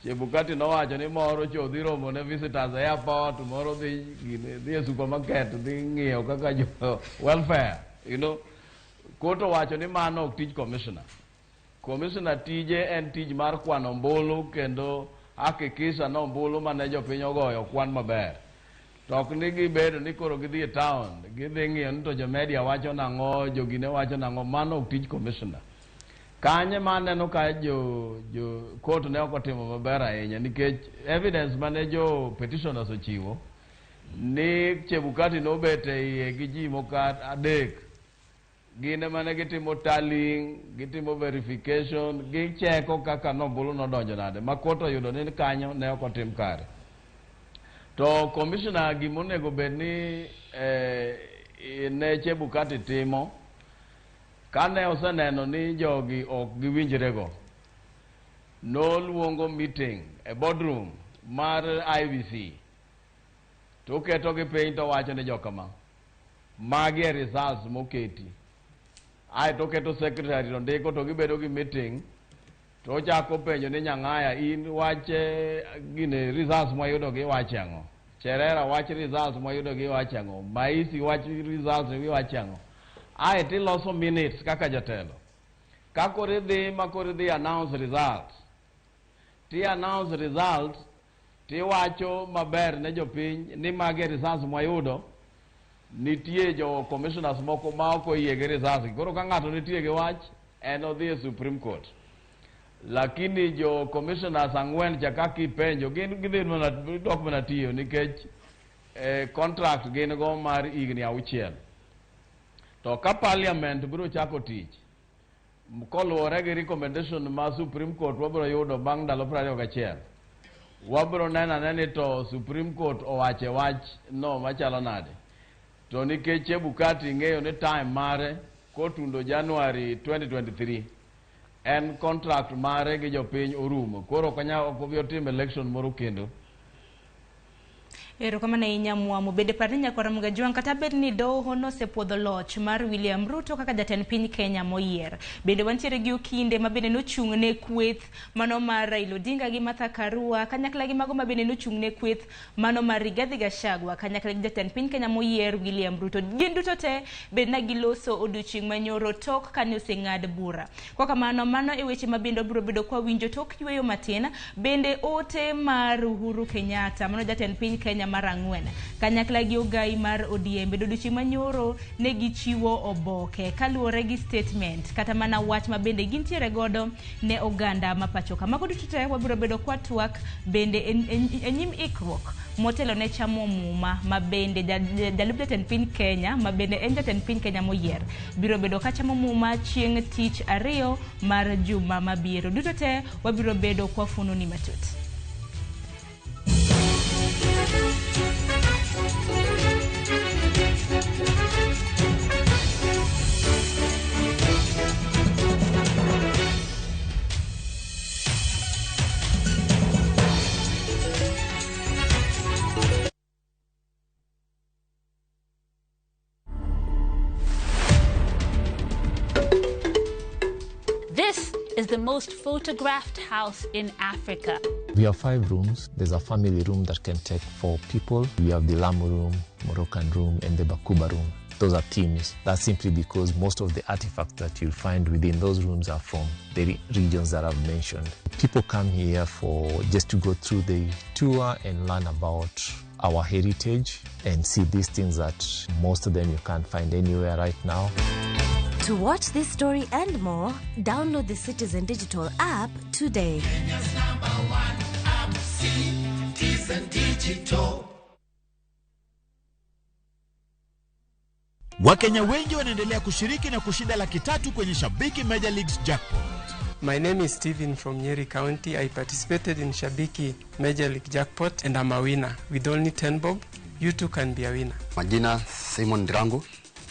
Chebukati nowacho ni moro cho dhi romo ne visitors e airport, moro dhi e supermarket, dhi ng'iyo kaka jo welfare, you know. Court owacho ni mano ok tij commissioner. Commissioner tije en tij mar kwano ombulu kendo hakikisha ni ombulu mane jopiny ogoyo kwan maber. To ok ni gibedo ni koro gidhi e town, gidhi ng'iyo ni to jo media wacho nang'o, jogine wacho nang'o, mano ok tij commissioner. Kanye ma aneno ka jo court ne ok otimo maber ahinya nikech evidence mane jo petitioners ochiwo ni Chebukati nobet e iye gi ji moko adek. Gin ema ne gitimo tallying, gitimo verification, gicheko kaka nombulu nodonjo nade, ma court oyudo ni kanyo ne ok otim kare. To commissioner gimonego bed ni ne Chebukati timo, kane oseneno ni jogi ok giwinjrego, noluongo meeting e boardroom mar IEBC, to oketogi piny to wacho ni jokama, magi e results moketi. Ae to oketo secretary to ndiko to gibedo gi meeting, to ochako penjo ni Nyang'aya in wach gine results mwayudo gi wache ang'o? Cherera wach results mwayudo gi wache ang'o? Maisi wach results gi wache ang'o? Ae tiloso minutes kaka jatelo. Ka koro idhi ma koro idhi announce results, ti announce results tiwacho maber ne jopiny ni magi e results mwayudo, nitie jo commissioners moko ma ok oyie gi results gi. Koro ka ng'ato nitie gi wach, en odhi e Supreme Court. Lakini jo commissioners ang'wen cha kaka ipenjo, gin gidhi mana dok mana tiyo nikech contract gin go mar higni 6. To ka parliament biro chako tich, koluwore gi recommendation ma Supreme Court wabiro yudo bang' ndalo 21, wabiro neno ane ni to Supreme Court owache wach no machalo nade. To nikech Chebukati ng'eyo ni time mare kotundo January 2023, en contract mare gi jopiny orumo. Koro ok obi otim election moro kendo. Erokamano ahinya Mwamo. Bende par ni nyakwar Mugajwang' kata bed ni doho nosepuodho loch mar William Ruto kaka jatend piny Kenya moyier. Bende wantiere gi okinde ma bende nochung' ne kweth mano mar Raila Odinga gi Martha Karua kanyakla gi mago ma bende nochung' ne kweth mano mar Rigathi Gachagua kanyakla gi jatend piny Kenya moyier William Ruto. Gin duto te bed na giloso odiochieng' manyoro tok kane oseng'ad bura. Kwa kamano mano e weche ma bende wabiro bedo kwa winjo tok yweyo matin. Bende ote mar Uhuru Kenyatta mano jatend piny Kenya mar 4 kanyakla gi ogai mar ODM bedo odiochieng' manyoro ne gichiwo oboke kaluwore gi statement kata mana wach ma bende gintiere godo ne oganda ma pacho ka. Mago duto te wabiro bedo kwa twak bende e nyim ikruok motelo ne chamo muma ma bende jalup jatend piny Kenya ma bende en jatend piny Kenya moyier biro bedo ka chamo muma chieng' tich 2 mar juma mabiro. Duto te wabiro bedo kwa fununi matut. This is the most photographed house in Africa. We have 5 rooms. There's a family room that can take 4 people. We have the Lamu room, Moroccan room, and the Bakuba room. Those are themes. That's simply because most of the artifacts that you'll find within those rooms are from the regions that I've mentioned. People come here for just to go through the tour and learn about our heritage and see these things that most of them you can't find anywhere right now. To watch this story and more, download the Citizen Digital app today. Kenya's #1 app, Citizen Digital. Wakenya wengi wanaendelea kushiriki na kushinda 300,000 kwenye Shabiki Major Leagues Jackpot. My name is Steven from Nyeri County. I participated in Shabiki Major League Jackpot and I'm a winner. With only 10 bob, you too can be a winner. Majina Simon Drango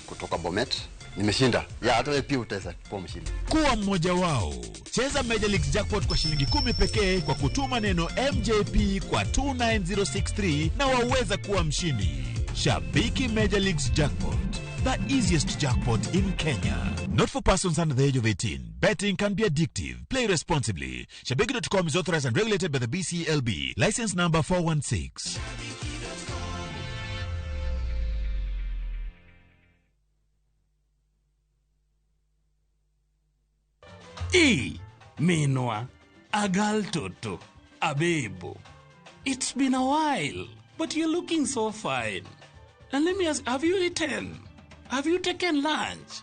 kutoka Bomet. Nimeshinda. Ya hata wewe pia utaweza kuwa mshindi. Kuwa mmoja wao. Cheza Major League Jackpot kwa shilingi 10 pekee kwa kutuma neno MJP kwa 29063 na waweza kuwa mshindi. Shabiki Major Leagues Jackpot, the easiest jackpot in Kenya. Not for persons under the age of 18. Betting can be addictive. Play responsibly. Shabiki.com is authorized and regulated by the BCLB. License number 416. E Minwa, Agal Toto, Abebo. It's been a while. But you're looking so fine. And let me ask, have you eaten? Have you taken lunch?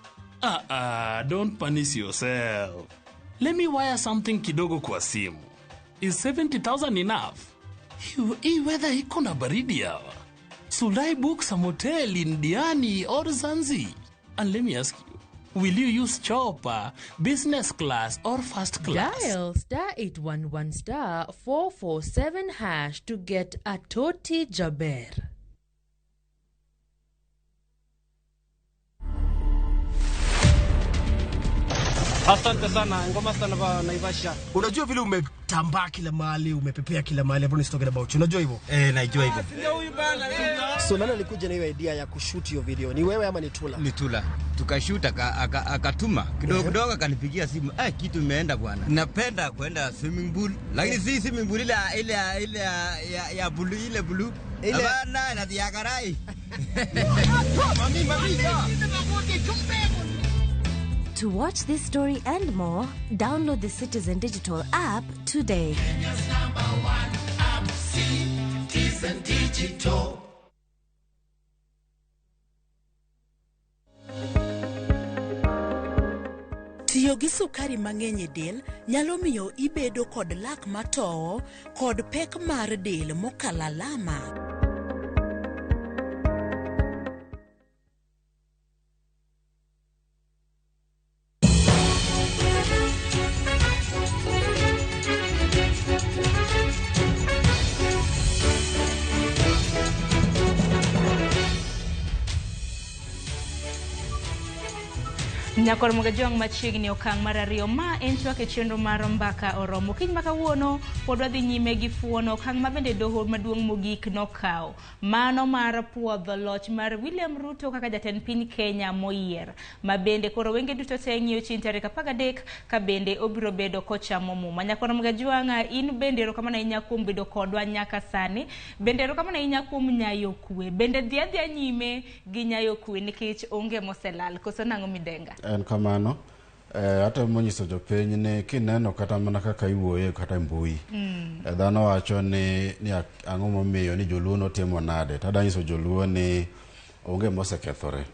Don't punish yourself. Let me wire something kidogo kwa simu. Is 70,000 enough? Hii weather iko na baridi hawa. Should I book some hotel in Diani or Zanzi? And let me ask you, will you use chopper, business class or first class? Dial star 811 star 447 hash to get a Toti Jaber. Asante sana, ngoma sana ba Naivasha. Unajua vile umetambaa kila mahali, umepepea kila mahali, everyone is talking about you. Unajua hivyo? Eh, najua hivyo. So nani alikuja na hiyo idea ya kushoot hiyo video? Ni wewe ama ni Tula? Ni Tula. Tukashoot akatuma kidogo kidogo akanipigia simu. Eh, kitu imeenda bwana. Napenda kwenda swimming pool, lakini si swimming pool ile ile ile ya blue ile blue. Hapana, na ya karai. Mami, mami. To watch this story and more, download the Citizen Digital app today. Kenya's number one app, Citizen Digital. Tiyo gi sukari mang'eny e del nyalo miyo ibedo kod lak matowo kod pek mar del mokalo alama. Nyakor Mugajwang' machiegni okang' mar ariyo ma en twak e chenro mar Mbaka Oromo. Kiny ma kawuono pod wadhi nyime gi fuono okang' ma bende doho maduong' mogik nokawo. Mano mar puodho loch mar William Ruto kaka jatend piny Kenya moyier. Ma bende koro wenge duto te ng'iyo chieng' tarik 13 ka bende obiro bedo kochamo muma. Nyakor Mugajwang' in bende erokamano ahinya kuom bedo kodwa nyaka sani. Bende erokamano ahinya kuom nyayo kwe. Bende dhi adhiya nyime gi nyayo kwe nikech onge moselal. Koso nang'o Midenga? En kamano, atemo nyiso jopiny ni kineno kata mana kaka iwuoye kata mbui. Dhano wacho ni ang'o momiyo ni joluo notimo nade. To adwa nyiso joluo ni onge mosekethore.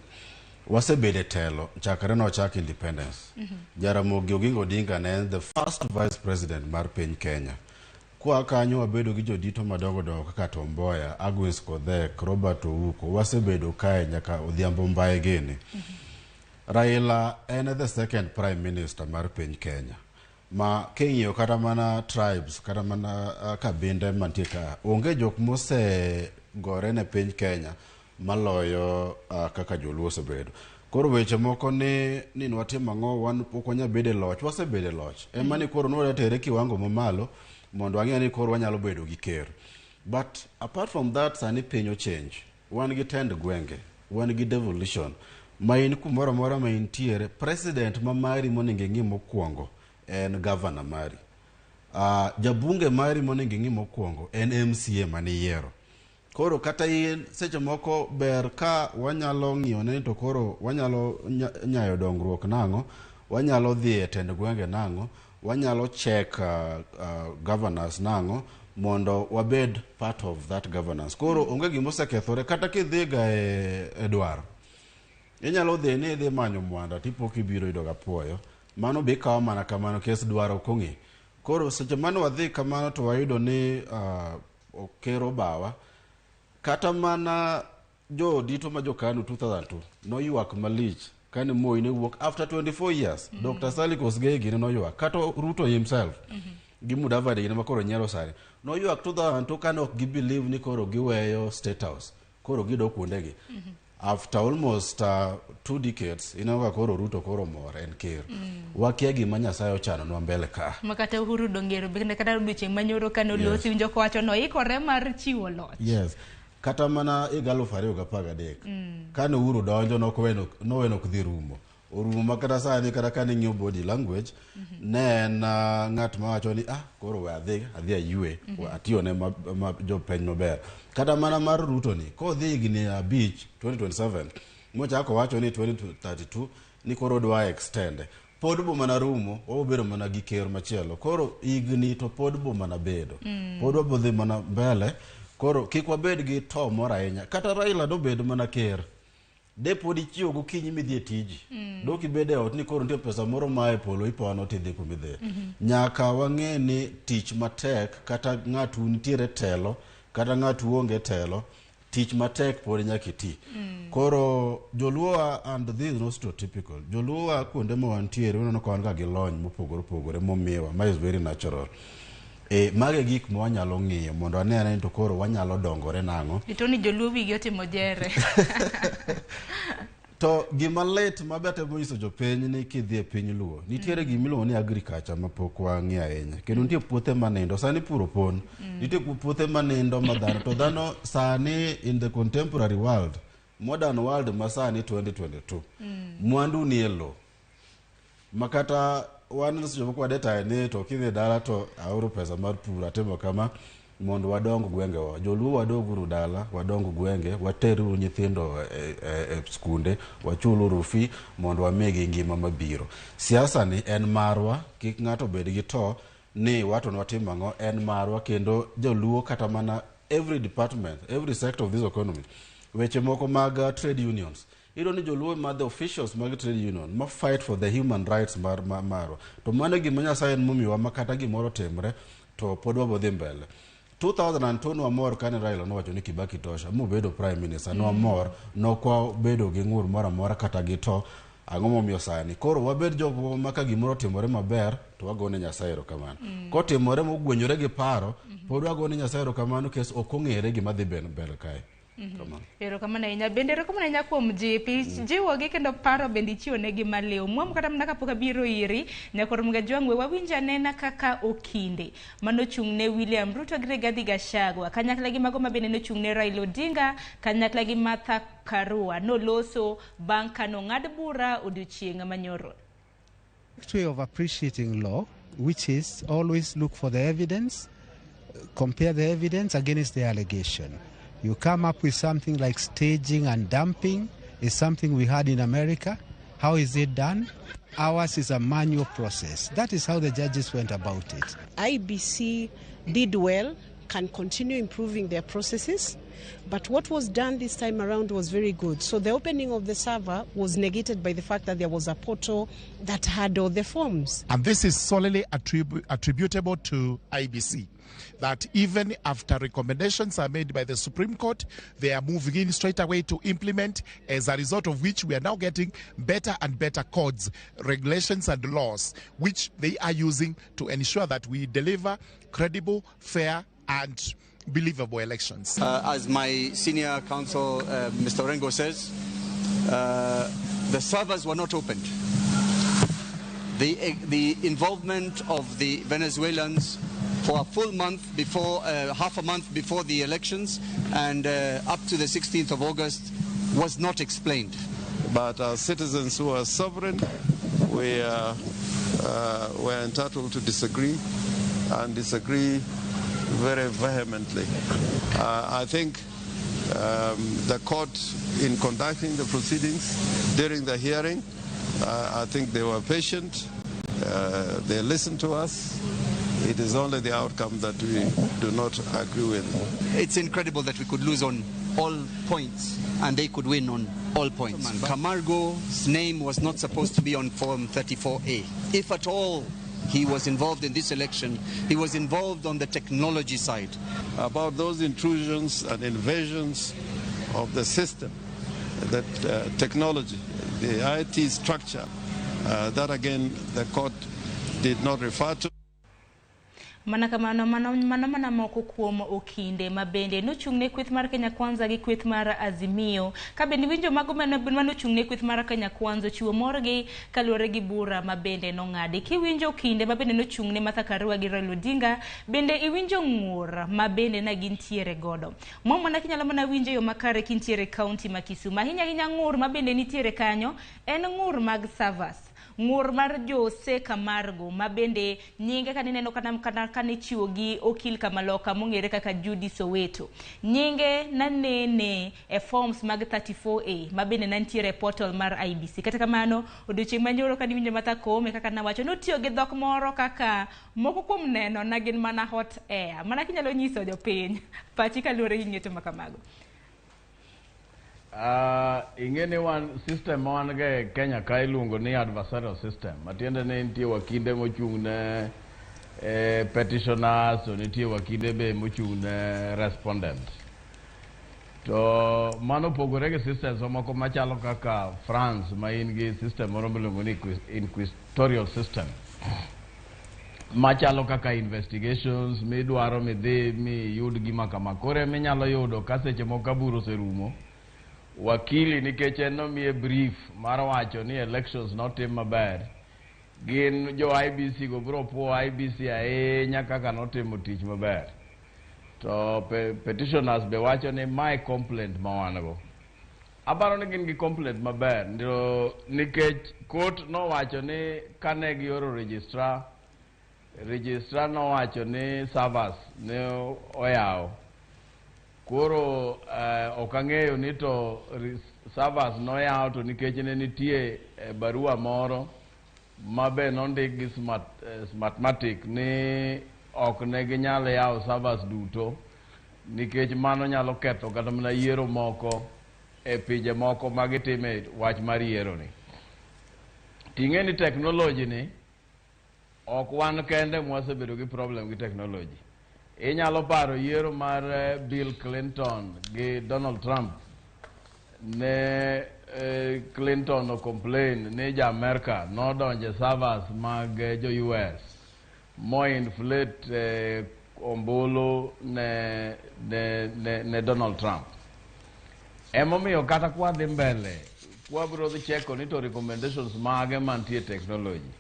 Wasebedo e telo chakre nochak independence. Jaramogi Oginga Odinga ne en the first vice president mar piny Kenya. Kwa kanyo wabedo gi jodito madongo dongo kaka Tom Mboya, Agnes Kodhek, Robert Ouko. Wasebedo kae nyaka Odhiambo Mbae gini. Raila en the second prime minister mar piny Kenya. Ma king'iyo kata mana tribes, kata mana kabinde mantie ka, onge jok mose gore ne piny Kenya maloyo kaka joluo osebedo. Koro weche moko ni nwatimo ang'o, wan pok wanyal bedo e loch, wasebedo e loch. Ema ni koro nwadwa tere kiwango mamalo mondo wang'e ni koro wanyalo bedo gi ker. But apart from that, sani piny ochange. Wan gi tend gwenge, wan gi devolution. Ma in kumoro amora ma intiere, president ma mari monego ing'i mokwongo en governor mari. Jabunge mari monego ing'i mokwongo en MCA maniyiero. Koro kata in seche moko ber ka wanyalo ng'iyo ne to koro wanyalo nyayo dongruok nang'o, wanyalo dhi e tend gwenge nang'o, wanyalo check governors nang'o mondo wabed part of that governance. Koro onge gima osekethore kata kidhi ga e dwaro. Inyalo dhi ni idhi manyo mwanda tipo kibiro yudo ga puoyo. Mano be ikawo mana kamano kes dwaro ok ong'e. Koro seche mane wadhi kamano to wayudo ni okero bawa. Kata mana jodito ma jo KANU 2002 noywak malich kane Moi ne wuok after 24 years. Dr. Sally Kosgei gini noywak. Kata Ruto himself gi Mudavadi gini ma koro nyiero sani noywak 2002 kane ok gibelieve ni koro giweyo State House. Koro gidok kuondegi. After almost 2 decades, ineno ka koro Ruto koro mor en ker. Wakia gima Nyasaye ochanonwa mbele ka. Makata Uhuru dongero bende kata odiochieng' manyoro kane olosi winjo kowacho no ikore mar chiwo loch. Yes. Kata mana higa 2013 kane Uhuru donjo noweno ok dhi rumo. Orumo ma kata sani kata kane ing'iyo body language ne en ng'at mawacho ni koro we adhi ayue, atiyone ma jopiny maber. Kata mana mar Ruto ni kodhi higni 5 2027 mochako wacho ni 2032 ni koro dwa extend. Pod bo mana rumo, wabedo mana gi ker machielo. Koro higni to pod bo mana bedo. Pod wabodhi mana mbele. Koro kik wabed gi to moro ahinya. Kata Raila dobed mana ker, de pod ichiew gokinyi midhi e tiji. Dok ibed e ot ni koro nitie pesa moro maa e polo ipono tidhi kumidhiye. Nyaka wang'e ni tich matek kata ng'atu nitiere telo kata ng'atu onge telo, tich matek pod nyaka iti. Koro joluowa and this is not stereotypical. Joluowa kuonde ma wantiere uneno ka wan ga gi lony mopogore opogore momiwa, ma is very natural. E, mago e gik ma wanyalo ng'iyo mondo wane ane ni to koro wanyalo dongore nang'o. Ito ni joluo wigi otimo jere. To gima lit ma be atemo nyiso jopiny ni kidhi e piny luo, nitiere gima iluongo ni agriculture ma pok wang'iyo ahinya. Kendo nitie puothe manindo, sani puro pon. Nitie puothe manindo ma dhano, to dhano sani in the contemporary world, modern world ma sani 2022, mwandu nie lowo. Ma kata wan seche moko wadetae ni to kidhi dala to aoro pesa mar pur atimo kama mondo wadong gwengewa. Joluo wadoguru dala, wadong gwenge, wateruru nyithindo e, e, e skunde, wachuluru fee mondo wamigi ngima mabiro. Siasa ni en marwa, kik ng'ato bed gi to ni wato nwatim ang'o, en marwa kendo joluo kata mana every department, every sector of this economy. Weche moko mag trade unions, iyudo ni joluo ma the officials mag trade union ma fight for the human rights mar, mar marwa. To mano e gima Nyasaye en momiyowa ma kata gimoro otimre to pod wabodhi mbele. 2002 nwamor kane Raila nowacho ni Kibaki tosha mobedo prime minister nwamor nokwabedo gi ng'ur moro amora kata gi to ang'o momiyo sani koro wabed jogo ma ka gimoro otimore maber to wagone Nyasaye erokamano kotimore mogwenyore gi paro pod wagone Nyasaye erokamano kes ok ong'ere gima dhi mbele kae Kamano. Erokamano ahinya. Bende erokamano ahinya kuom jipi. Jiwogi kendo paro bende ichiwo negi maliw. Mwam kata mana kapok abiro iri, Nyakwar Mgajwang' we wawinj anena kaka okinde manochung' ne William Ruto gi Rigathi Gachagua kanyakla gi mago ma bende nochung' ne Raila Odinga kanyakla gi Martha Karua noloso bang' ka nong'ad bura odiochieng' manyoro. Way of appreciating law, which is always look for the evidence, compare the evidence against the allegation. You come up with something like staging and dumping is something we had in America. How is it done? Ours is a manual process. That is how the judges went about it. IBC did well, can continue improving their processes, but what was done this time around was very good. So the opening of the server was negated by the fact that there was a portal that had all the forms. And this is solely attributable to IBC. That even after recommendations are made by the Supreme Court, they are moving in straight away to implement, as a result of which we are now getting better and better codes, regulations and laws, which they are using to ensure that we deliver credible, fair and believable elections. As my senior counsel, Mr. Orengo says, the servers were not opened. The involvement of the Venezuelans for a full month before, half a month before the elections and up to the 16th of August was not explained. But as citizens who are sovereign, we are entitled to disagree, and disagree very vehemently. I think the court, in conducting the proceedings during the hearing, I think they were patient, they listened to us. It is only the outcome that we do not agree with. It's incredible that we could lose on all points and they could win on all points. Camargo's name was not supposed to be on Form 34A. If at all he was involved in this election, he was involved on the technology side. About those intrusions and invasions of the system, that technology, the IT structure, that again the court did not refer to. Mana kamano mano mana moko kuom okinde ma bende nochung' ne kweth mar Kenya Kwanza gi kweth mar Azimio. Ka bende iwinjo mago manochung' ne kweth mar Kenya Kwanza ochiwo morgi kaluwore gi bura ma bende nong'adi. Kiwinjo okinde ma bende nochung' ne Martha Karua gi Raila Odinga, bende iwinjo ng'ur ma bende ne gintiere godo. Mwa mana kinyalo mana winjo yo makare kintiere kaunti ma Kisumu. Ahinya ahinya ng'ur ma bende nitiere kanyo en ng'ur mag servers. Ng'ur mar Jose Camargo ma bende nyinge kanineno kata kata kanichiwo gi okil kamaloka mong'ere kaka Judy Soweto. Nyinge nanene e forms mag 34A ma bende nantiere e portal mar IEBC. Kata kamano, odiochieng' manyoro kaniwinjo Martha Koome kaka nawacho notiyo gi dhok moro kaka moko kuom neno na gin mana hot air. Mana kinyalo nyiso jopiny pachi kaluwore gi ng'eto ma kamago. Ing'e ni wan system ma wan go e Kenya ka iluongo ni adversarial system matiende ni nitie wakinde mochung' ne petitioners to nitie wakinde be mochung' ne respondents. To mano opogore gi systems mamoko machalo kaka France ma in gi system moro miluongo ni inquisitorial system machalo kaka investigations midwaro midhi miyud gima kama. Koro eminyalo yudo ka seche moko ka bura oserumo, wakili nikech en nomiye brief mar wacho ni elections notim maber, gin jo IEBC go biro puo IEBC ahinya kaka notimo tich maber. To petitioners be wacho ni mae complaint ma wan go. Aparo ni gin gi complaint maber to nikech court nowacho ni kane gioro registrar, registrar nowacho ni servers ne oyaw. Koro ok ang'eyo ni to servers noyaw to nikech ne nitie barua moro ma be nondik gi Smartmatic ni ok ne ginyal yawo servers duto nikech mano nyalo ketho kata mana yiero moko e pinje moko ma gitime wach mar yiero ni. Ting'e ni technology ni ok wan kende mwasebedo gi problem gi technology. Inyalo paro yiero mar Bill Clinton gi Donald Trump. Ne Clinton o complain ni ja Amerka nodonje servers mag jo US mo inflate ombulu ne Donald Trump. Emomiyo kata kwa dhi mbele, kwabiro dhi cheko ni to recommendations mage mantie technology.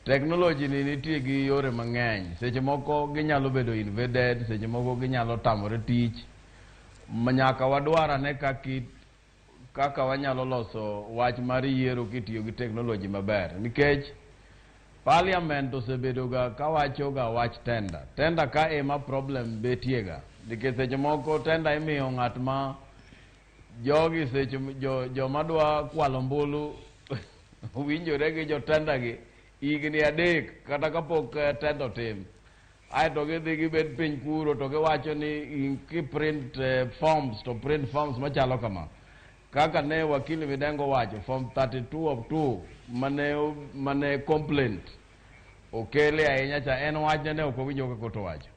Technology ni nitie gi yore mang'eny. Seche moko ginyalo bedo invaded, seche moko ginyalo tamore tich. Nyaka wadwar ane kaka wanyalo loso wach mar yiero kitiyo gi technology maber. Nikech parliament osebedo ga kawacho ga wach tender. Tender ka ema problem betie ga. Nikech seche moko tender imiyo ng'at ma jogi seche joma dwa kwalo ombulu winjore gi jo tender gi higni 3 kata kapok tender otim. Aeto gidhi gibed piny kuro to giwacho ni ki print forms to print forms machalo kama. Kaka ne wakili Midengo wacho form 32 of 2 mane complaint okele ahinya cha en wach ne ok owinjo kaka owacho.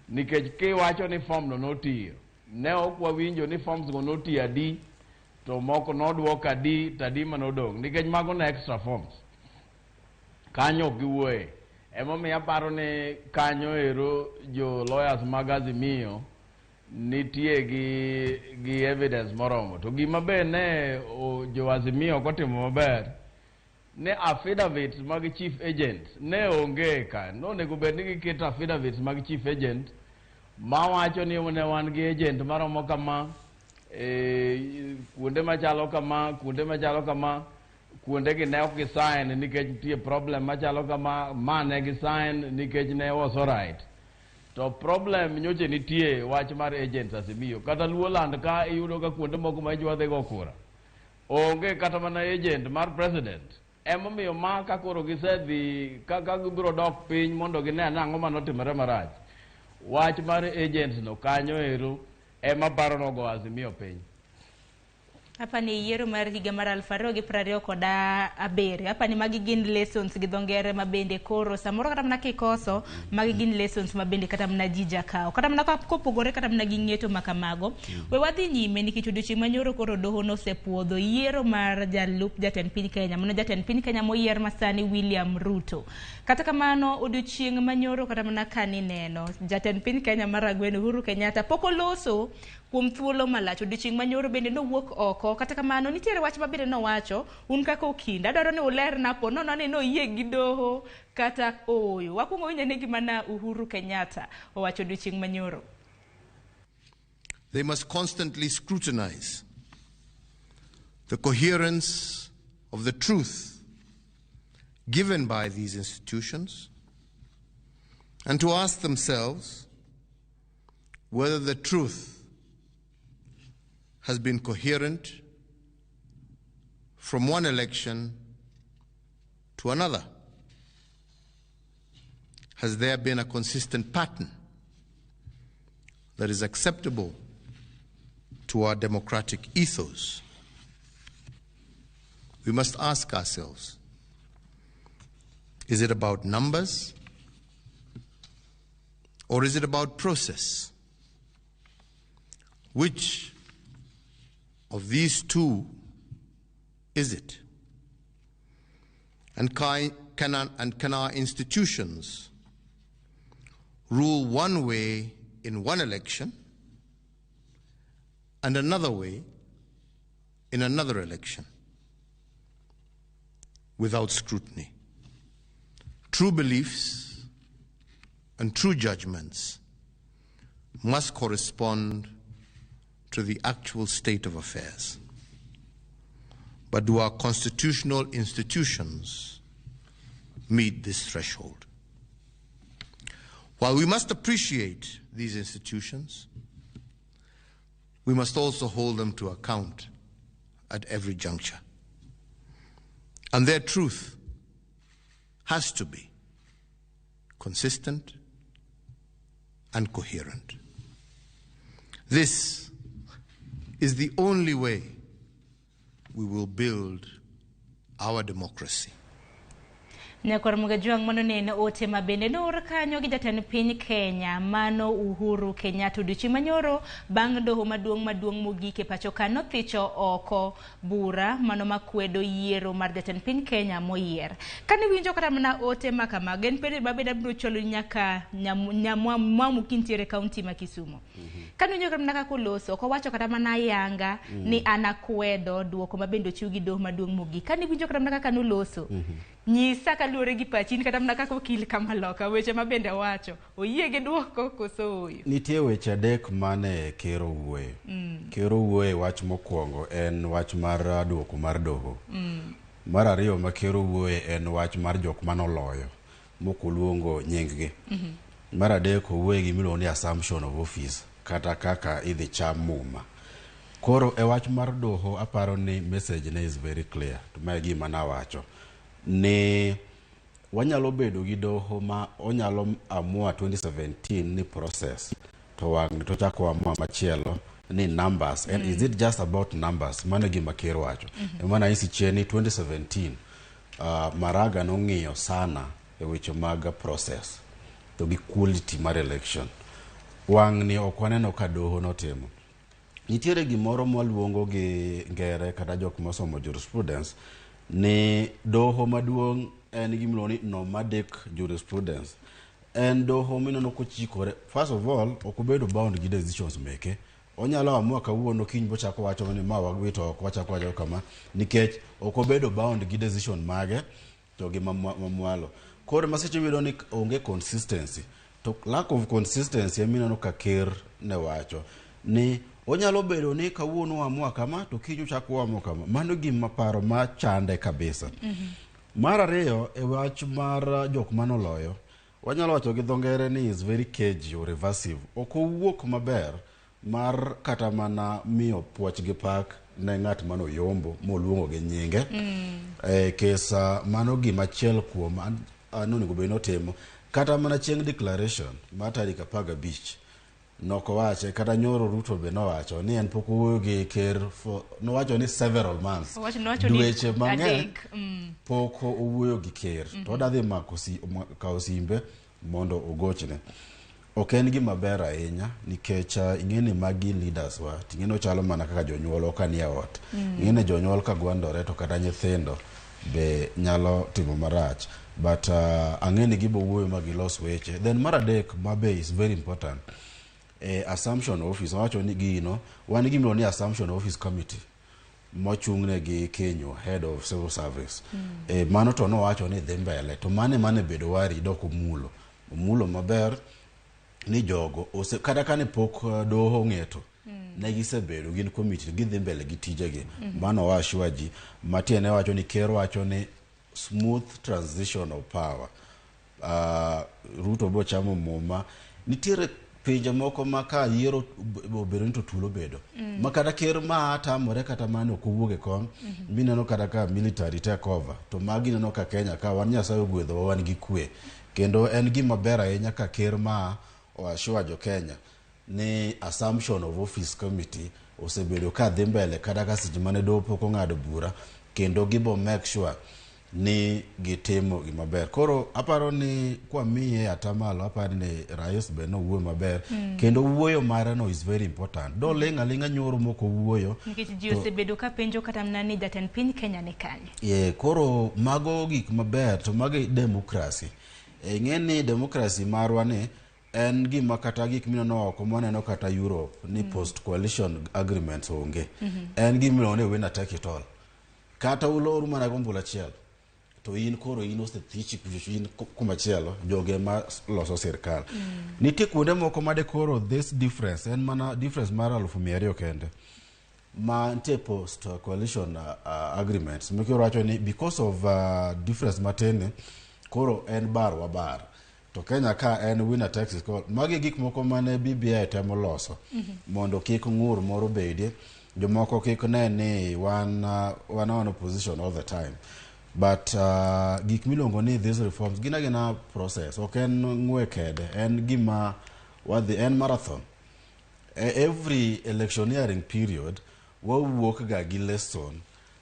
Nikech kiwacho ni form no notiyo, ne ok wawinjo ni forms go notiyo adi to moko nodwok adi to adi manodong', nikech mago ne extra forms. Kanyo ok giwuoye. Emomiyo aparo ni kanyo ero jo lawyers mag Azimio nitie gi evidence moromo. To gima be ne jo Azimio ok otimo maber, ne affidavits mag chief agent ne onge ka. Nonego bed ni giketo affidavits mag chief agent mawacho ni ne wan gi agent maromo kama, kuonde machalo kama, kuonde machalo kama, kuonde gi ne ok gi sign nikech nitie problem machalo kama, ma ne gi sign nikech ne was alright. To problem nyoche nitie wach mar agents Azimio. Kata Luoland ka iyudo ka kuonde moko ma idwa dhi go kura, onge kata mana agent mar president. Emomiyo ma ka koro gisedhi kaka gibiro dok piny mondo gine ane ang'o manotimore marach. Wach mar agents no kanyo ero ema paro nogo Azimio piny. Hapa ni yiero mar higa mar 2027. Hapa ni magi gin lessons gi dho ngere ma bende koro samoro kata mana kikoso, magi gin lessons ma bende kata mana ji jakawo. Kata mana kopogore kata mana gi ng'eto ma kamago. We wadhi nyime nikech odiochieng' manyoro koro doho nosepuodho yiero mar jalup jatend piny Kenya, mano jatend piny Kenya moyier masani William Ruto. Kata kamano odiochieng' manyoro kata mana kanineno jatend piny Kenya mar Ragwen Uhuru Kenyatta pok oloso kuom thuolo malach. Odiochieng' manyoro bende nowuok oko. Kata kamano nitiere wach ma bende nowacho un kaka okinda adwaro ni ulerna po nono ni noyie gi doho kata ooyo. Wakwongo winjo ne gima na Uhuru Kenyatta owacho odiochieng' manyoro. They must constantly scrutinize the coherence of the truth given by these institutions and to ask themselves whether the truth has been coherent from one election to another. Has there been a consistent pattern that is acceptable to our democratic ethos? We must ask ourselves, is it about numbers or is it about process? Which of these two is it? And can our institutions rule one way in one election and another way in another election without scrutiny? True beliefs and true judgments must correspond to the actual state of affairs. But do our constitutional institutions meet this threshold? While we must appreciate these institutions, we must also hold them to account at every juncture. And their truth has to be consistent and coherent. This is the only way we will build our democracy. Nyakwar Mugajwang' mano ne en ote ma bende noor kanyo gi jatend piny Kenya mano Uhuru Kenyatta odiochieng' manyoro bang' doho maduong' maduong' mogik e pacho ka nothicho oko bura mano makwedo yiero mar jatend piny Kenya moyier. Kane winjo kata mana ote ma kamago en penjo ma bende abiro chwalo nyaka Nyamwamu kintiere kaunti ma Kisumu. Kane winjo kata mana kaka oloso ok owacho kata mana ayanga ni an akwedo duoko ma bende ochiw gi doho maduong' mogik. Kane winjo kata mana kaka noloso nyisa kaluwore gi pachi in kata mana kaka okil kamaloka weche ma bende owacho oyie gi duoko koso ooyo. Nitie weche adek mane ker owuoye. Ker owuoye wach mokwongo en wach mar duoko mar doho. Mar ariyo ma ker owuoye en wach mar jok manoloyo mokoluongo nying gi. Mar adek owuoye gimiluongo ni assumption of office kata kaka idhi cham muma. Koro e wach mar doho aparo ni message ne is very clear. To ma e gima nawacho. Ni wanyalo bedo gi doho ma onyalo amua 2017 ni process to wang' to chako amua machielo ni numbers. And is it just about numbers? Mano e gima ker wacho. Ema nanyisi chien ni 2017 Maraga nong'iyo sana e weche mag process to gi quality mar election. Wang' ni ok waneno ka doho notimo. Nitiere gimoro mwaluongo gi ngere kata jok mosomo jurisprudence ni doho maduong' en gimiluongo ni nomadic jurisprudence. En doho mineno kochikore. First of all, ok obedo bound gi decisions meke. Onyalo amua kawuono kiny bochako wacho ni ma wawito oko wachako wacho kama nikech ok obedo bound gi decision mage to gi mamwalo. Koro ma seche miyudo ni onge consistency. To lack of consistency ema ineno ka ker ne wacho ni onyalo bedo ni kawuono waamua kama to kiny uchako uamua kama. Mano gima paro machande kabisa. Mar ariyo e wach mar jok manoloyo wanyalo wacho gi dho ngere ni is very cagey or evasive. Ok owuok maber mar kata mana miyo puoch gi pak ne ng'at manoyombo moluongo gi nyinge. E kesa mano gima achiel kuom nonego bed notimo. Kata mana chieng' declaration mar tarik 15 nokowache kata nyoro Ruto be nowacho ni en pok owuoyo gi ker for nowacho ni several months dweche mang'eny pok owuoyo gi ker to odwa dhi mako kawo simbe mondo ogochne. Ok en gima ber ahinya nikech ing'e ni magi leaders wa ting'e ni ochalo mana kaka jonyuol ka nie ot. Ing'e ni jonyuol ka gwandore to kata nyithindo be nyalo timo marach but ang'e ni gibo wuoyo ma gilos weche. Then mar adek ma be is very important assumption office wacho ni gino wan gi gimiluongo ni assumption office committee mochung'ne gi Kenyo head of civil service. Mano to nowacho ni dhi mbele to mane mane bedo wari dok omulo omulo maber ni jogo ose kata kane pok doho ong'eto ne gisebedo gin committee gidhi mbele gi tijegi. Mano wa assure ji matiende wacho ni ker wacho ni smooth transition of power. Ruto bo chamo muma. Nitiere pinje moko ma ka yiero obedo ni to tulo bedo. Ma kata ker ma tamore kata mane ok owuok e kom, mineno kata ka military take over. To magi neno ka Kenya ka wan Nyasaye ogwedhowa wan gi kwe. Kendo en gima ber ahinya ka ker ma oassure jo Kenya ni assumption of office committee osebedo ka dhi mbele kata ka seche mane doho pok ong'ado bura kendo gibo make sure ni gitimo gima ber. Koro aparo ni kwamiye atamalo aparo ni rais be nowuoyo maber kendo wuoyo mare no is very important. Doling' aling'a nyoro mok owuoyo. Nikech ji osebedo ka penjo kata mana ni jatend piny Kenya ni kanye. Yeah, koro mago gik maber to mago democracy. Ing'e ni democracy marwa ni en gima kata gik mineno oko mwaneno kata Europe ni post coalition agreements onge. En gima iluongo ni winner take it all. Kata uloru mana gombulu achiel to in koro in osethichi kucho in kumachielo joge ma loso sirkal. Nitie kuonde moko ma de koro this difference en mana difference mar 200,000 kende ma nitie post coalition agreements mikoro wacho ni because of difference matin ni koro en bar wa bar to Kenya ka en winner takes it all. Magi gik moko mane BBI temo loso mondo kik ng'ur moro bedie jomoko kik ne ni wan wan on opposition all the time but gik miluongo ni these reforms gin agina process ok en ng'we kede en gima wadhi en marathon. Every electioneering period wawuok ga gi lesson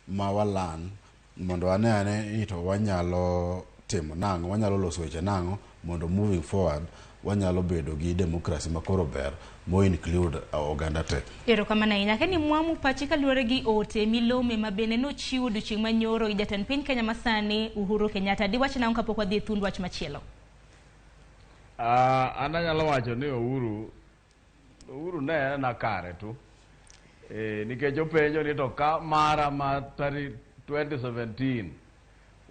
ma walan mondo wane ane ni to wanyalo timo nang'o wanyalo loso weche nang'o mondo moving forward wanyalo bedo gi democracy makoro ber mo include oganda te. Erokamano ahinya. Keni mwamu pachi kaluwore gi ote milome ma bende nochiwo odiochieng' manyoro gi jatend piny Kenya masani Uhuru Kenyatta. Diwach nang'o kapok wadhi e thund wach machielo? An anyalo wacho ni Uhuru ne en kare tu. Nikech openjo ni to ka mara ma tarik 2017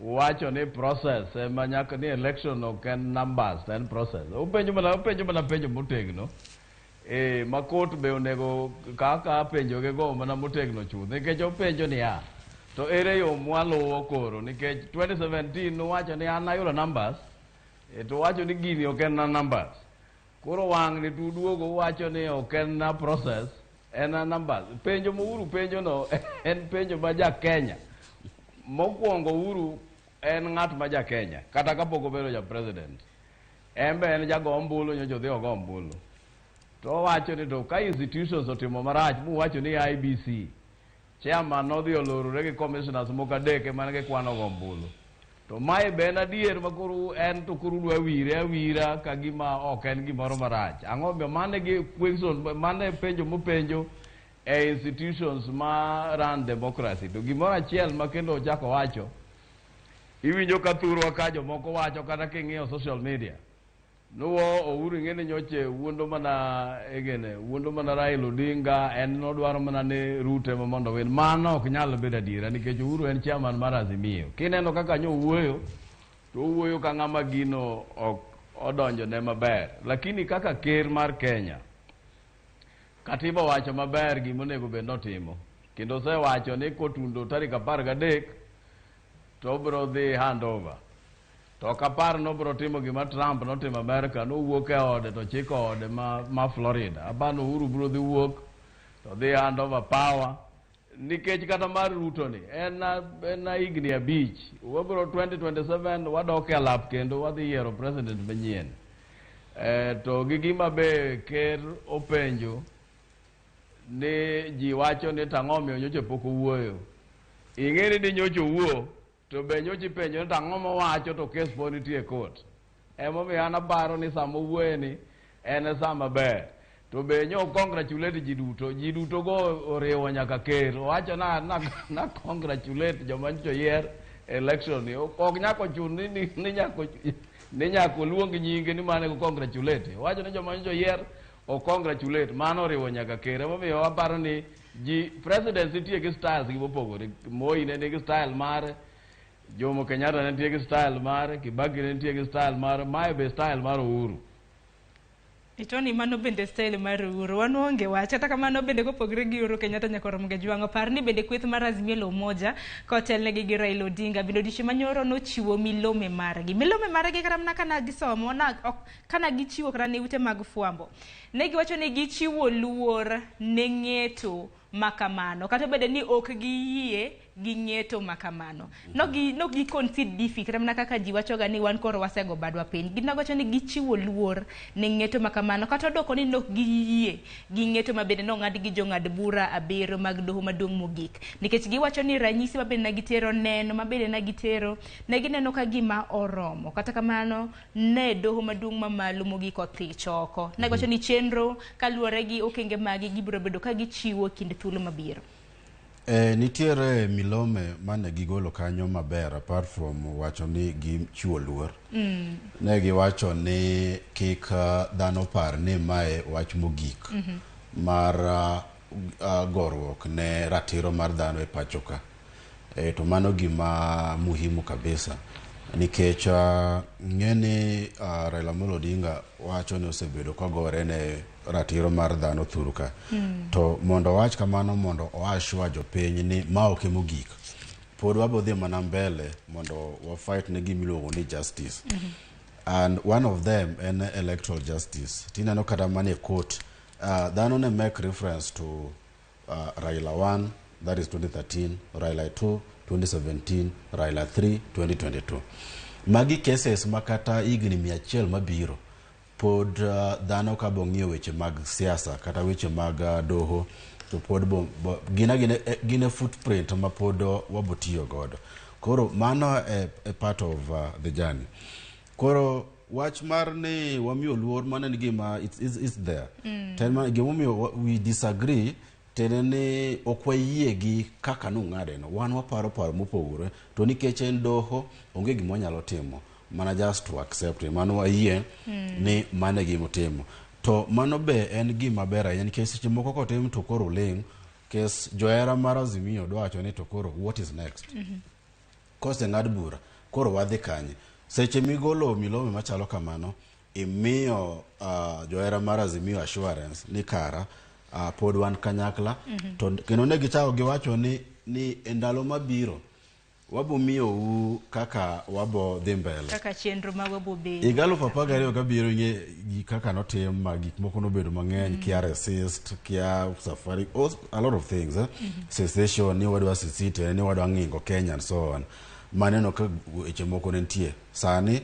wacho ni process ema nyaka ni election ok en numbers to en process. Openjo mana penjo motegno. Ma court be onego kaka penjo ge go mana motegno chuth. Nikech openjo niya, to ere yo mwaluwo koro nikech 2017 nowacho ni an ayudo numbers to wacho ni gini ok en na numbers. Koro wang' ni tuduogo wacho ni ok en na process en na numbers. Penjo ma Uhuru penjo no en penjo ma ja Kenya. Mokwongo Uhuru en ng'at ma ja Kenya kata kapok obedo ja president. En be en jago ombulu nyocha odhi ogo ombulu. To owacho ni to ka institutions otimo marach muwacho ni IBC chairman nodhi olorore gi commissioners moko adek ema ne gikwano go ombulu. To mae be en adier ma koro en to koro udwa wire awira ka gima ok en gimoro marach. Ang'o omiyo mane gi question mane penjo mopenjo e institutions ma run democracy. To gimoro achiel ma kendo ochako wacho, iwinjo ka thurwa ka jomoko wacho kata king'iyo social media. Nuo Uhuru ing'e ni nyoche wuondo mana egene, wuondo mana Raila Odinga, en nodwaro mana ni Ruto ema mondo win. Mano ok nyal bedo adiera nikech Uhuru en chairman mar Azimio. Kineno kaka nyo owuoyo, to owuoyo ka ng'ama gino ok odonjone maber. Lakini kaka ker mar Kenya, katiba owacho maber gima onego bed notimo. Kendo osewacho ni kotundo tarik 13 to obiro dhi hand over. To ok apar nobiro timo gima Trump notimo America, nowuok e ode to chiko ode ma Florida. Apar ni Uhuru biro dhi wuok to dhi hand over power. Nikech kata mar Ruto ni en higni 5. Wabiro 2027 wadok e alap kendo wadhi yiero president manyien. To gi gima be ker openjo ni ji wacho ni tang'o omiyo nyocha pok owuoyo. Ing'e ni nyocha owuo to be nyocha ipenjo ni tang'o mowacho to kes pod nitie e court. Emomiyo an aparo ni sama owuoye ni en e sama ber. To be nyo congratulate ji duto go oriwo nyaka ker. Owacho na congratulate joma nyocha oyier election ni. Ok nyaka ochun ni nyaka oluong nyinge ni mane go congratulate. Owacho ni joma nyocha oyier o congratulate, mano oriwo nyaka ker. Emomiyo aparo ni ji presidents nitie gi styles gi mopogore. Moi ne nigi style mare, Jomo Kenyatta ne nitie gi style mare, Kibaki ne nitie gi style mare, mae be style mar Uhuru. Itoni mano bende style mar Uhuru. Wan waonge wach. Kata kamano bende kopogre gi Uhuru Kenyatta nyaka Ramogi Ajwang'. Par ni bende kweth mar Azimio la Umoja kotelnegi gi Raila Odinga bende odiochieng' manyoro nochiwo milome margi. Milome margi kata mana kana gisomo na ok kana gichiwo kata ne ute mag fwambo. Ne giwacho ni gichiwo luor ne ng'eto ma kamano kata obedo ni ok giyie gi ng'eto ma kamano. No gi concede defeat kata mana kaka ji wachoga ni wan koro wasego badwa piny. Gin wacho ni gichiwo luor ne ng'eto ma kamano kata odoko ni nok giyie gi ng'eto ma bende nong'ad gi jong'ad bura abiriyo mag doho maduong' mogik. Nikech giwacho ni ranyisi ma bende ne gitero, neno ma bende ne gitero, ne gineno ka gima oromo. Kata kamano, ne doho maduong' mamalo mogik othich oko. Ne giwacho ni chenro kaluwore gi okenge magi gibiro bedo ka gichiwo kind thuolo mabiro. Nitiere milome mane gigolo kanyo maber apart from wacho ni gichiwo luor. Ne giwacho ni kik dhano par ni mae wach mogik mar goruok ne ratiro mar dhano e pacho ka. To mano gima muhimu kabisa nikech ng'e ni Raila Amolo Odinga wacho ni osebedo kogore ne ratiro mar dhano thuru ka. To mondo owach kamano mondo oassure jopiny ni ma ok e mogik. Pod wabo dhi mana mbele mondo wa fight ne gima iluongo ni justice. And one of them en electoral justice. Tineno kata mana e court, dhano ne make reference to Raila 1, that is 2013, Raila 2, 2017, Raila 3, 2022. Magi cases ma kata higni 100 mabiro pod dhano ka bong'iyo weche mag siasa kata weche mag doho to pod bo, bo, gin agina gin e footprint ma pod wabotiyo godo. Koro mano e part of the journey. Koro wach mar ni wamiyo luor mano en gima it's there. To en gimomiyo we disagree tiende ni ok wayie gi kaka nung'ade no. Wan waparo paro mopogore to nikech en doho onge gima wanyalo timo mana just to accept it. Mano wayie ni mano e gima otimo. To mano be en gima ber ahinya nikech seche moko kotim to koro ling' kes johera mar Azimio dwa wacho ni to koro what is next? Koseng'ad bura koro wadhi kanye? Seche migolo milome machalo kamano imiyo johera mar Azimio assurance ni kara pod wan kanyakla. To kendo ne gichako giwacho ni e ndalo mabiro wabo miyou kaka wabo dhi mbele. Kaka chenro ma wabo bedo. Higa 2027 ing'e gi kaka notim ma gik moko nobedo mang'eny. Kia resist, kia safari, a lot of things. Secession, ni wadwa secede, ni wadwa ng'ingo Kenya and so on. Maneno ka weche moko ne nitie. Sani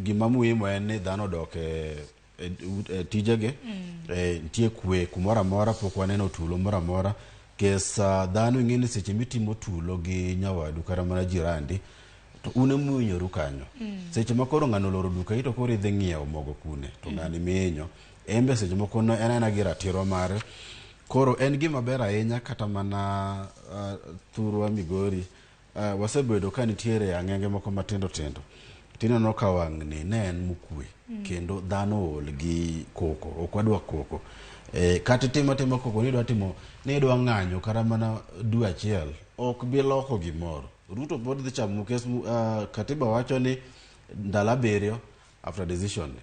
gima muhimu en ni dhano odok e tijegi. Nitie kwe kumoro amora, pok waneno tulo moro amora. Kes dhano ing'e ni seche mitimo tulo gi nyawadu kata mana jirandi to un ema uwinjoru kanyo. Seche ma koro ng'ano oloro duka to koro idhi ng'iewo mogo kune to ng'ani mihinyo en be seche moko en aena gi ratiro mare. Koro en gima ber ahinya kata mana thurwa Migori wasebedo ka nitiere ang'enge moko matindo tindo tineno ka wang'ni ne en mokwe. Kendo dhano ool gi koko, ok wadwa koko. Kata itimo atima koko ni idwa timo ni idwa ng'anyo kata mana dwe achiel ok bi loko gimoro. Ruto pod dhi chamo kes katiba wacho ni ndalo 7 after decision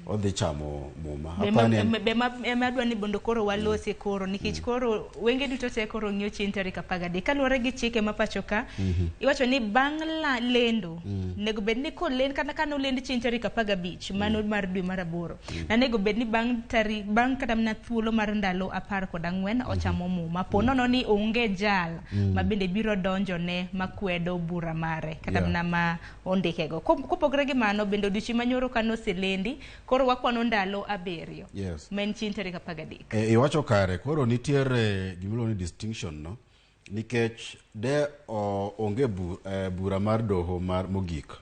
odhi chamo muma. Apani Be ema adwa ni mondo koro walose koro nikech koro wenge duto te koro ng'iyo chieng' tarik 13 kaluwore gi chike ma pacho ka. Iwacho ni bang' lendo nego bed ni kolend kata ka nolend chieng' tarik 15 mano mar dwe mar aboro na nego bed ni bang' tarik bang' kata mana thuolo mar ndalo 14 ochamo muma po nono ni onge jal ma bende biro donjo ne makwedo bura mare kata mana ma ondikego. Kopogore gi mano bende odiochieng' manyoro kanoselendi koro wakwano ndalo 7 ma en chieng' tarik 13. Iwacho kare koro nitiere gimiluongo ni distinction no nikech de onge bura mar doho mar mogik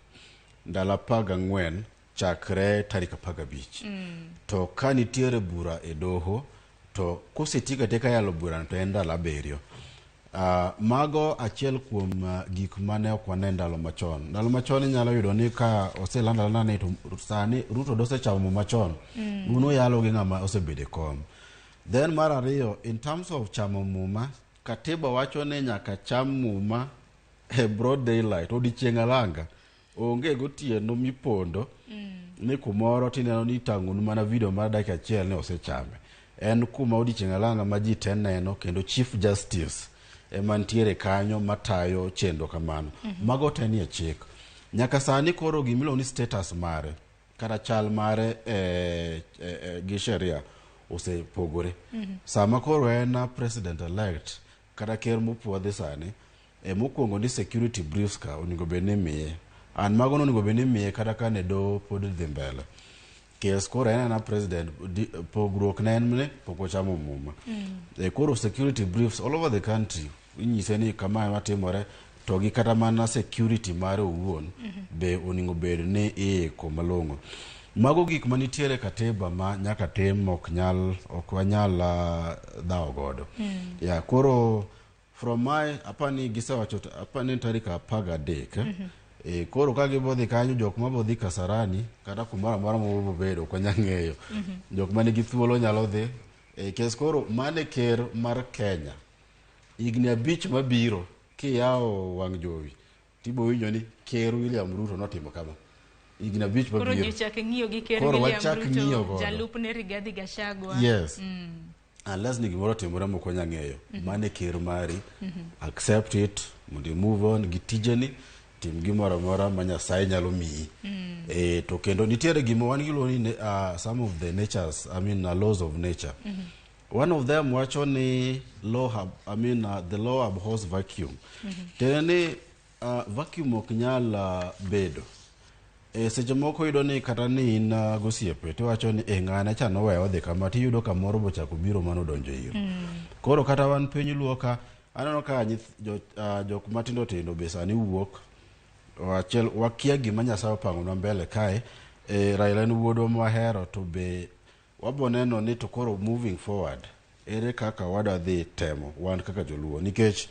ndalo 14 chakre tarik 15. To ka nitiere bura e doho to kosetiek atieka yalo burano to en ndalo 7. Mago achiel kuom gik mane ok wane ndalo machon. Ndalo machon inyalo yudo ni ka oselando alanda ni to sani Ruto dosechamo muma chon. Un uyalo gi ng'ama osebedo e kom. Then mar ariyo, in terms of chamo muma, katiba wacho ni nyaka cham muma e broad daylight, odiochieng' alanga. Onge gotieno mipondo ni kumoro tineno ni itang'onu mana video mar dakika achiel ni osechame. En kuma odiochieng' alanga ma ji te neno kendo Chief Justice ema nitiere kanyo matayo chenro kamano. Mago te nie chik. Nyaka sani koro gimiluongo ni status mare kata chal mare gi sheria osepogore. Sama koro en a president elect kata ker mopuodhi sani, mokwongo ni security briefs ka onego bed ni imiye. An mago nonego bed ni imiye kata ka ne doho pod dhi mbele. Kes koro en ana president, pogruok ne en ni pok ochamo muma. Koro security briefs all over the country inyise ni kama ema timore to gi kata mana security mare owuon be onego bed ni iiko malong'o. Mago gik manitiere e katiba ma nyaka tim ok nyal ok wanyal dhawo godo. Ya koro from my apani gisewacho apani tarik 13. Koro ka gibodhi kanyo jok mabodhi Kasarani kata kumoro amora mabobedo ok wanyal ng'eyo. Jok manigi thuolo nyalo dhi. Kes koro mane ker mar Kenya higni 5 mabiro kiyawo wang' jowi tibo winjo ni ker William Ruto notimo kama. Higni 5 Koro mabiro. ji chak ng'iyo gi ker Koro William wachak ng'iyo Ruto, godo. jalupne Rigathi Gachagua. Yes. Unless ni gimoro otimore mok wanyal ng'eyo. Mane ker mari. Accept it mondo i move on gi tijeni. Tim gimoro amora ma Nyasaye nyalo miyi. To kendo nitiere gima wan giluongo ni some of the natures, I mean laws of nature. One of them wacho ni law, I mean the law abhors vacuum. Tiende ni vacuum ok nyal bedo. Seche moko iyudo ni kata ni in gosiepe tiwacho ni ng'ane cha noweyo odhi kama tiyudo kamoro bochako biro mano donjo iro. Koro kata wan piny luo ka aneno ka jok matindo tindo be sani wuok achiel wakia gima Nyasaye opangonwa mbele kae. Raila en wuodwa mwahero to be wabo neno ni to koro moving forward ere kaka wadwa dhi temo wan kaka joluo nikech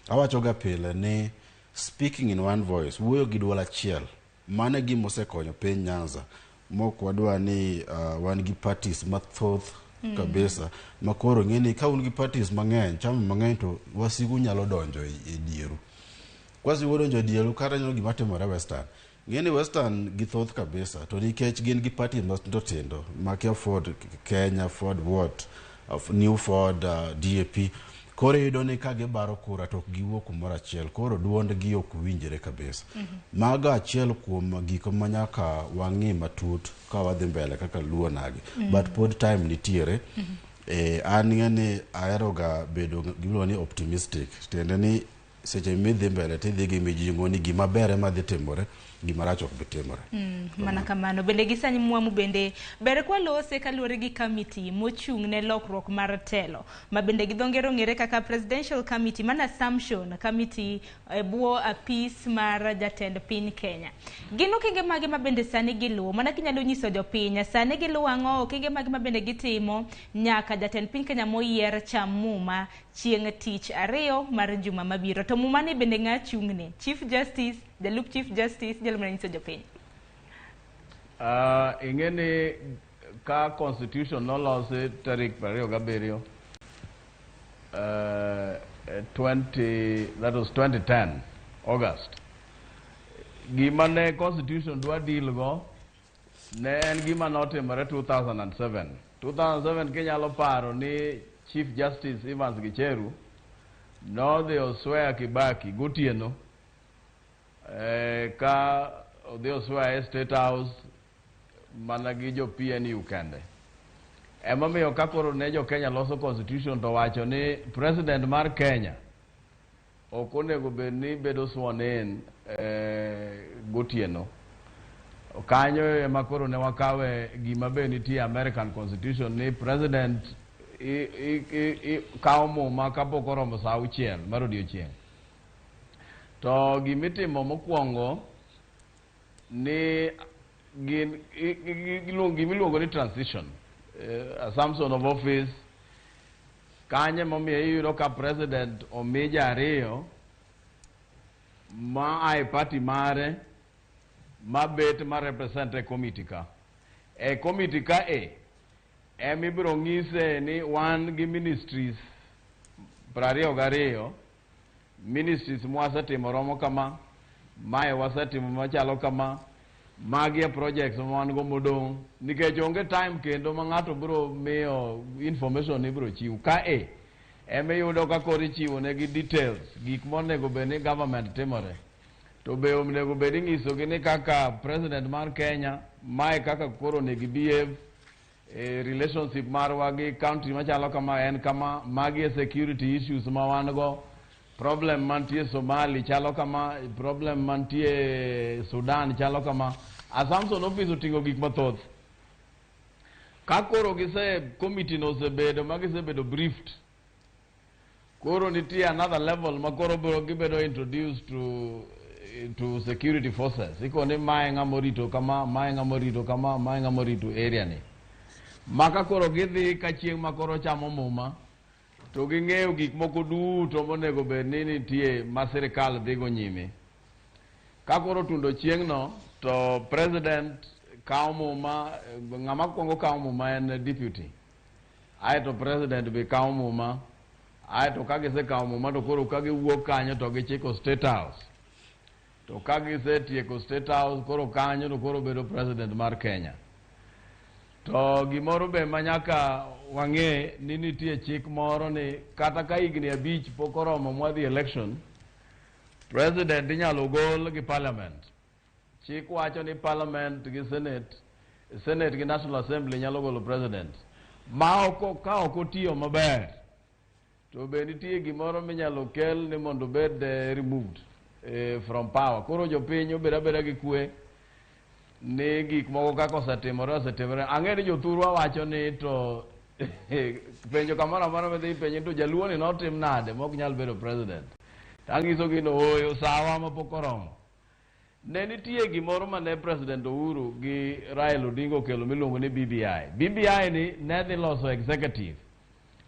awacho ga pile ni speaking in one voice wuoyo gi duol achiel mano e gima osekonyo piny Nyanza mok wadwa ni wan gi parties mathoth kabisa ma koro ng'e ni ka un gi parties mang'eny chama mang'eny to wasigu nyalo donjo e dieru. Kwasigu donjo e dieru kata nyalo gima timore Western. Ng'e ni Western gi thoth kabisa to nikech gin gi parties matindo tindo makia Ford Kenya, Ford what, New Ford, DAP. Koro iyudo ni ka gibaro kura to ok giwuok kumoro achiel koro duondgi ok winjre kabisa. Mago achiel kuom gik ma nyaka wang'i matut ka wadhi mbele kaka Luo nagi. But pod time nitiere. An ng'e ni aheroga bedo gimiluongo ni optimistic. Tiende ni seche midhi mbele tidhi gi mijing'o ni gima ber ema dhi timore, gima rach ok bi timore. Mana kamano. Bende gi sani mwamu bende ber kwalose kaluwore gi committee mochung' ne lokruok mar telo ma bende gi dho ngere ong'ere kaka Presidential Committee mana assumption committee e bwo apis mar jatend piny Kenya. Gin okenge mage ma bende sani giluwo? Mana kinyalo nyiso jopiny sani giluwo ang'o? Okenge mage ma bende gitimo nyaka jatend piny Kenya moyier cham muma chieng' tich ariyo mar juma mabiro. To muma ni bende ng'a chung'ne? Chief Justice, jalup Chief Justice, inyalo mana nyiso jopiny. Ing'e ni ka constitution nolosi tarik 27 that was 2010 August. Gima ne constitution dwa deal go ne en gima notimore 2007. 2007 kinyalo paro ni Chief Justice Evans Gicheru nodhi osweya Kibaki gotieno ka odhi osweya e State House mana gi jo PNU kende. Emomiyo ka koro ne jo Kenya loso constitution to wacho ni president mar Kenya ok onego bed ni bedo sworn in gotieno. Kanyo ema koro ne wakawe gima be nitie American constitution ni president kawo muma kapok oromo saa 6 mar odiochieng'. To gimitimo mokwongo ni gin gimiluongo ni transition, assumption of office. Kanyo emomiyo iyudo ka president omi jariyo ma ae party mare mabet ma represent e committee ka. E committee ka ema ibiro ng'ise ni wan gi ministries 22, ministries mwasetimo romo kama, Mae wasetimo machalo kama, magi e projects ma wan go modong', nikech onge time kendo ma ng'ato biro miyo information ibiro chiw. Ka e emiyudo ka koro ichiwo negi details, gik monego bed ni government timore. To be onego bed inyisogi ni kaka president mar Kenya, mae kaka koro onego behave, e relationship marwa gi country machalo kama en kama, magi e security issues ma wan go, problem mantie Somali chalo kama, problem mantie Sudan chalo kama. Assumption office oting'o gik mathoth. Ka koro gise committee no osebedo ma gisebedo briefed, koro nitie another level ma koro biro gibedo introduced to security forces. Ikoni mae ng'ama orito kama, mae ng'ama orito kama, mae ng'ama orito area ni. Maka koro gidhi ka chieng' ma koro chamo muma, to ging'eyo gik moko duto monego bed ni nitie ma sirikal dhigo nyime. Ka koro tundo chieng'no, to president kawo muma, ng'ama kwongo kawo muma en deputy. Aeto president be kawo muma, aeto ka gisekawo muma to koro ka giwuok kanyo to gichiko State House. To ka gisetieko State House, koro kanyo to koro bedo president mar Kenya. To gimoro be ma nyaka wang'e ni nitie chik moro ni kata ka higni 5 pok oromo mwadhi election, president inyalo gol gi parliament. Chik wacho ni parliament gi senate, senate gi National Assembly nyalo golo president. Ma ok ka ok otiyo maber, to be nitie gimoro minyalo kel ni mondo obed removed from power. Koro jopiny obed abeda gi kwe ni gik moko kaka osetimore osetimore. Ang'e ni jothurwa wacho ni to penjo kamoro amora midhi penjo to jaluo ni notim nade mok nyal bedo president. Tanyisogi ni ooyo sawa mapok oromo. Ne nitie gimoro mane President Uhuru gi Raila Odinga okelo miluongo ni BBI. BBI ni ne dhi loso executive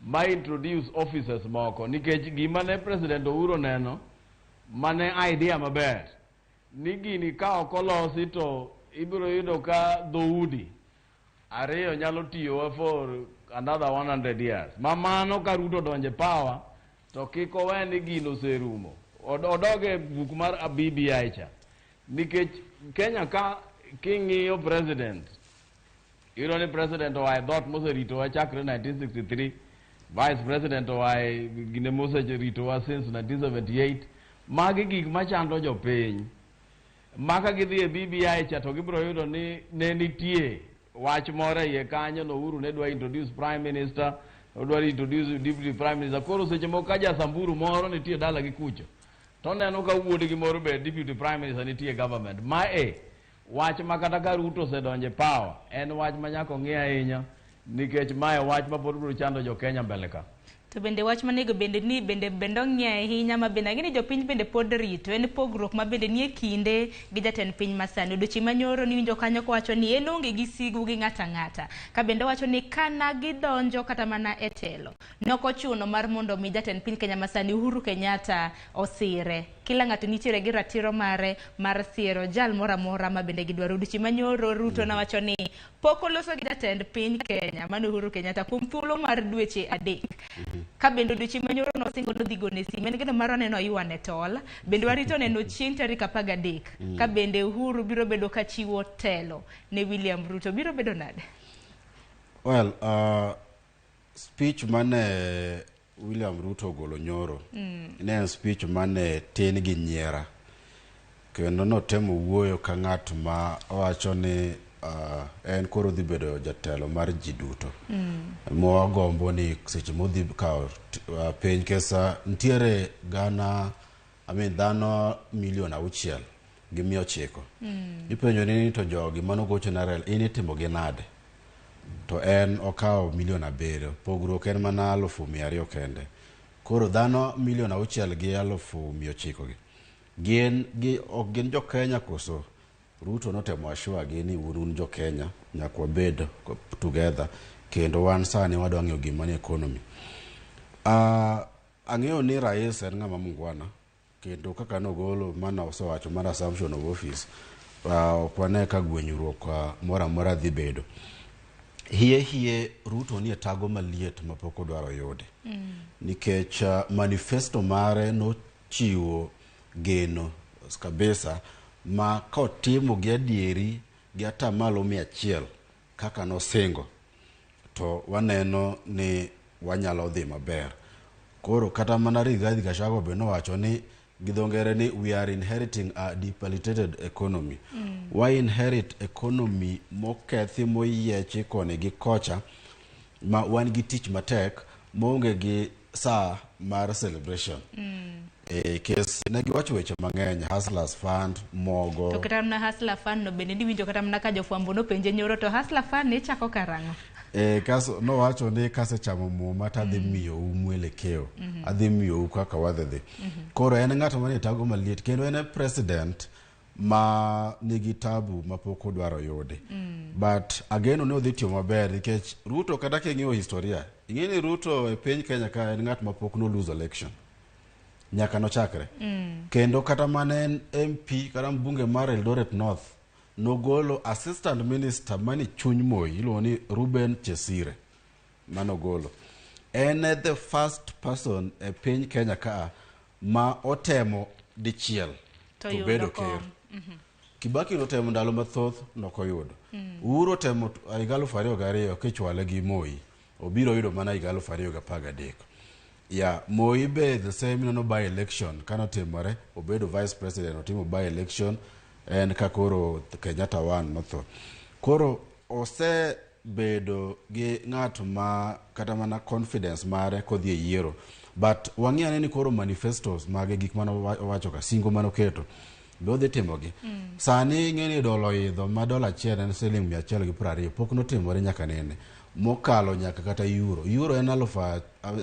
ma introduce officers moko nikech gima ne President Uhuru neno mane idea maber ni gini ka ok olosi to ibiro yudo ka dhoudi ariyo nyalo tiyowa for another 100 years. Ma mano ka Ruto donje power to kik owe ni gino oserumo. Odog e buk mar BBI cha. Nikech Kenya ka king'iyo president, iyudo ni president oa e dhoot moseritowa chakre 1963, vice president oa e gine moseritowa since 1978. Magi gik machando jopiny. Maka gidhi e BBI cha to gibiro yudo ni ne nitie wach moro e iye kanyo no Uhuru ne dwa introduce prime minister, odwa introduce deputy prime minister. Koro seche moko ka ja Samburu moro nitie dala gi kucho, to oneno ka wuodgi moro be deputy prime minister nitie e government. Ma e wach ma kata ka Ruto osedonje power, en wach ma nyaka ong'i ahinya nikech mae wach ma pod biro chando jo Kenya mbele ka. To bende wach manego bende ni bende bende ong'i ahinya ma bende ang'e ni jopiny bende pod rito en pogruok ma bende nie kinde gi jatend piny masani. Odiochieng' manyoro niwinjo kanyo kowacho ni en onge gi sigu gi ng'ato ang'ata. Ka bende owacho ni kana gidonjo kata mana e telo, nok ochuno mar mondo mi jatend piny Kenya masani Uhuru Kenyatta osire. Kila ng'ato nitiere gi ratiro mare mar siro jal moro amora ma bende gidwaro. Odiochieng' manyoro Ruto nowacho ni pok oloso gi jatend piny Kenya mano Uhuru Kenyatta kuom thuolo mar dweche 3. Ka bende odiochieng' manyoro nosingo nodhi gone simu, en geno mar waneno ywane tol. Bende warito neno chieng' tarik 13. Ka bende Uhuru biro bedo ka chiwo telo ne William Ruto. Biro bedo nade? Well, speech mane William Ruto ogolo nyoro ne en speech mane tin gi nyiera. Kendo notemo wuoyo ka ng'at ma owacho ni en koro dhi bedo jatelo mar ji duto. Mwagombo ni seche modhi kawo piny kesa nitiere gana, I mean, dhano milion 6 900. Ipenjo ni to jogi manogocho na Raila in itimo gi nade? To en okawo milion 7, pogruok en mana 200,000 kende. Koro dhano milion 6 900 gi gin gi ok gin jo Kenya koso? Ruto notemo assure gi ni un jo Kenya nyaka wabed together kendo wan sani wadwa ng'iyo gima ni economy. Ang'eyo ni rais en ng'ama mungwana kendo kaka nogolo mana osewacho mar assumption of office, ok wane ka gwenyruok moro amora dhi bedo. Hie hie Ruto nie tago maliet mapok odwaro yude nikech manifesto mare nochiwo geno kabisa ma kotimo gi adieri gi atamalo 100 kaka nosingo, to waneno ni wanyalo dhi maber. Koro kata mana Rigathi Gachagua be nowacho ni gi dho ngere ni we are inheriting a debilitated economy. Wa inherit economy mokethi moyiechi koni gi kocha, ma wan gi tich matek maonge gi saa mar celebration. E kes ne giwacho weche mang'eny, Hustlers Fund, mogo. To kata mana Hustler Fund no bende niwinjo kata mana ka jofwambo nopenje nyoro, to Hustler Fund ni ichako karang'o? E, kaso nowacho ni kasechamo muma to adhi miyou mwelekeo. Adhi miyou kaka wadhi dhi. Koro en ng'at manie tago maliet kendo en e president ma nigi tabu mapok odwaro yudi. But ageno ni odhi tiyo maber nikech Ruto, kata king'iyo historia, ing'e ni Ruto e piny Kenya ka en ng'at mapok no lose election nyaka nochakre. Kendo kata mana en MP kata mbunge mar Eldoret North nogolo assistant minister mani chuny Moi iluongo ni Ruben Chesire manogolo. En e the first person e piny Kenya ka ma otemo dichiel to to yudo bedo kom. ker. Kibaki notemo ndalo mathoth nokoyudo. Uhuru otemo higa 2002 kichwale gi Moi, obiro yudo mana higa 2013. Ya Moi be the same, ineno by election kanotimore, obedo vice president, otimo by election en ka koro Kenyatta one notho. Koro osebedo gi ng'at ma kata mana confidence mare kodhi e yiero, but wang'i ane ni koro manifestos mage, gik mane owacho ka singo manoketo be odhi timogi. Sani ing'e ni dola oidho ma dola achiel en siling 120, pok notimore nyaka nene mokalo nyaka kata euro. Euro en aluf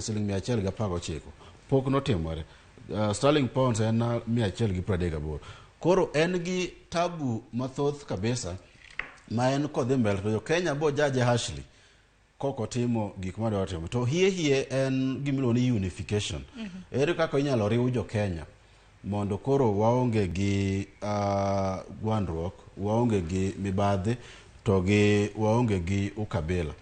siling 119, pok notimore. Sterling pounds en 138. Koro en gi tabu mathoth kabisa ma en kodhi mbele to jo Kenya bo jaje harshly kokotimo gik madwaro timo. To hie hie en gimiluongo ni unification. Ere kaka inyalo riw jo Kenya mondo koro waonge gi gwandruok, waonge gi mibadhi, to gi waonge gi ukabila.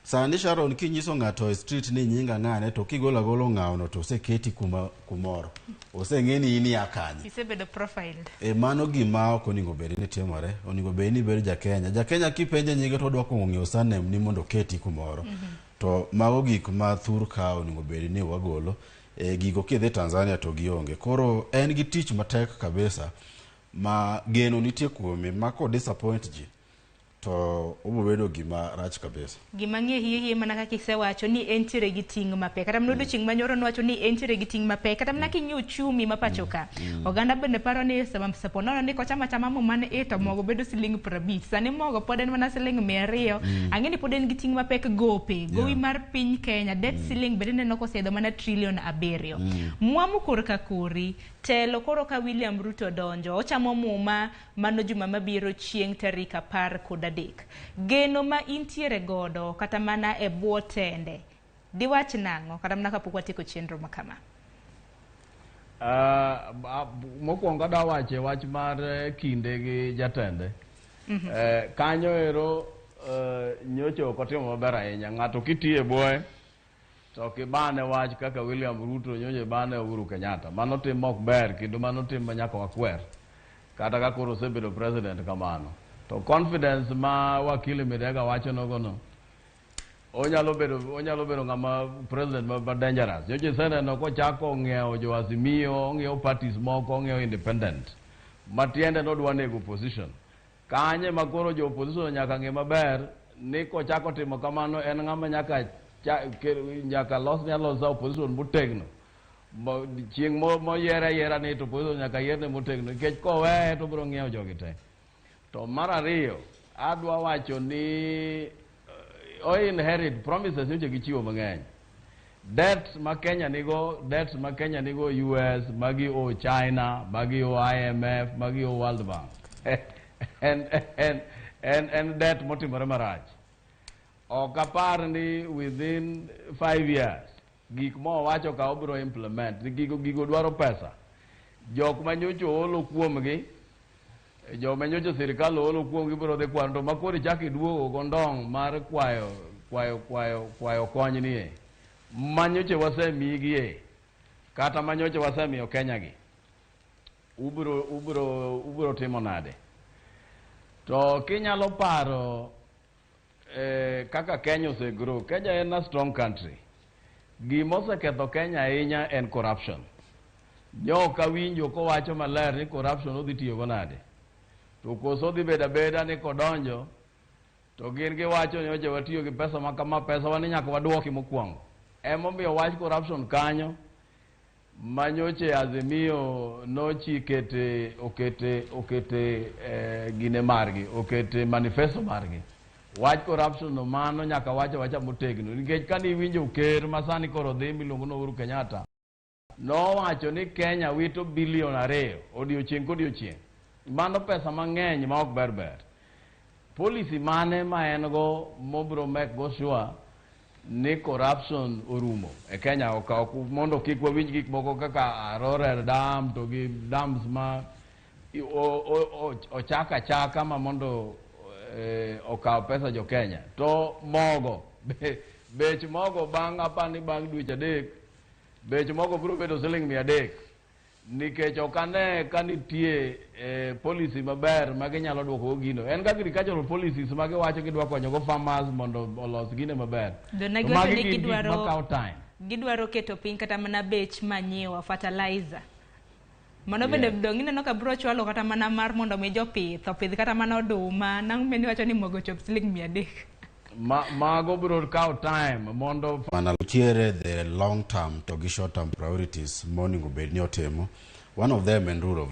Sani Sharon, kinyiso ng'ato e street ni nyinga ng'ane, to kigolo agolo ng'awono to oseketi kuma kumoro, oseng'e ni in ia kanye. Isebedo profiled. E mano gima ok onego bed ni timore. Onego bed ni ibedo ja Kenya. Ja Kenya kipenje nyinge to odwa kuongo ng'eyo surname ni mondo oketi kumoro. To mago gik ma thur ka onego bed ni wagolo. E, gigo kidhi Tanzania to gionge. Koro en gi tich matek kabisa ma geno nitie kuome ma ko disappoint ji to obiro bedo gima rach kabisa. Gima ng'e hie hie mana kaka isewacho ni entiere gi ting' mapek. Kata mana odiochieng' manyoro nowacho ni entiere gi ting' mapek. Kata mana king'iyo uchumi ma pacho ka, oganda bende paro ni sama sapo nono ni kochamo achama mo man e to mogo bedo siling 50. Sani mogo pod en mana siling 200. Ang'e ni pod en gi ting' mapek gope. Gowi mar piny Kenya, debt ceiling bende neno koseidho mana trilion 7. Mwamu korka kori, telo koro ka William Ruto donjo, ochamo muma mano juma mabiro chieng' tarik 13. Geno ma intiere godo kata mana e bwo tende, diwach nang'o kata mana kapok watieko chenro ma kama? Mokwongo adwa wacho e wach mar kinde gi jatende. Kanyo ero nyocha ok otimo maber ahinya. Ng'ato kitiyo e bwoye to ok ibane wach kaka William Ruto nyocha ibane Uhuru Kenyatta. Mano tim mok ber kendo mano tim ma nyaka wakwer. Kata ka koro osebedo president kamano. To confidence ma wakili Midega wacho nogono, onyalo bedo ng'ama president ma dangerous. Nyocha iseneno kochako ng'iewo jo Azimio, ong'iewo parties moko, ong'iewo independent. Matiende nodwa nego opposition. Kanye ma koro jo opposition nyaka ng'e maber ni kochako timo kamano en ng'ama nyaka losne alosa opposition motegno. Chieng' moyiere ayiera ni to opposition nyaka yierne motegno nikech koweye to obiro ng'iewo jogi te. To mar ariyo, adwa wacho ni o inherit promises nyocha gichiwo mang'eny. Debt ma Kenya nigo, debt ma Kenya nigo US, magi o China, magi o IMF, magi o World Bank. En debt motimore marach. Ok apar ni within 5 years gik mowacho ka obiro implement. Gigo dwaro pesa. Jok ma nyocha oolo kuomgi, joma nyocha sirikal oolo kuomgi biro dhi kwano, to ma koro ichako iduogo gondong' mar kwayo kony nie ma nyocha wasemiyigie kata ma nyocha wasemiyo Kenya gi. Ubiro timo nade? To kinyalo paro kaka Kenya osegrow. Kenya en a strong country. Gima oseketho Kenya ahinya en corruption. Nyo ok awinjo kowacho maler ni corruption odhi tiyogo nade. To koso odhi bedo abeda ni kodonjo to gin giwacho ni oche watiyo gi pesa ma kama, pesa wa ni nyaka waduoki mokwongo. Emomiyo wach corruption kanyo manyoche Azimio nochi kete okete gine margi, okete manifesto margi. Wach corruption no mano nyaka wacha wacha motegno, nikech kane iwinjo ker ma sani koro dhi miluongo ni Uhuru Kenyatta nowacho ni Kenya wito bilion 2 odiochieng' kodiochieng'. Mano pesa mang'eny ma ok ber ber. Policy mane ma en go mobro make go sure ni corruption orumo e Kenya, ok mondo kik wawinj gik moko kaka Aror Dam to gi dams ma ochak achaka ma mondo okaw pesa jo Kenya. To mogo, bech mogo bang' apani bang' dweche 3 bech mogo biro bedo siling 300, nikech ok ane ka nitie policy maber ma ginyalo duoko go gino. En agricultural policies ma giwacho gidwa konyo go farmers mondo olos gine maber. To ne To giwacho magi ni gin gik makawo time. Gidwaro keto piny kata mana bech manyiwa, fertilizer. Mano bende dong' ineno ka biro chwalo kata mana mar mondo mi jopith opidh kata mana oduma. Nang' meni wacho ni mogo chop siling 300. Mago biro kawo time mondo mana nitiere the long term to gi short term priorities monego bed ni otimo. One of them en rule of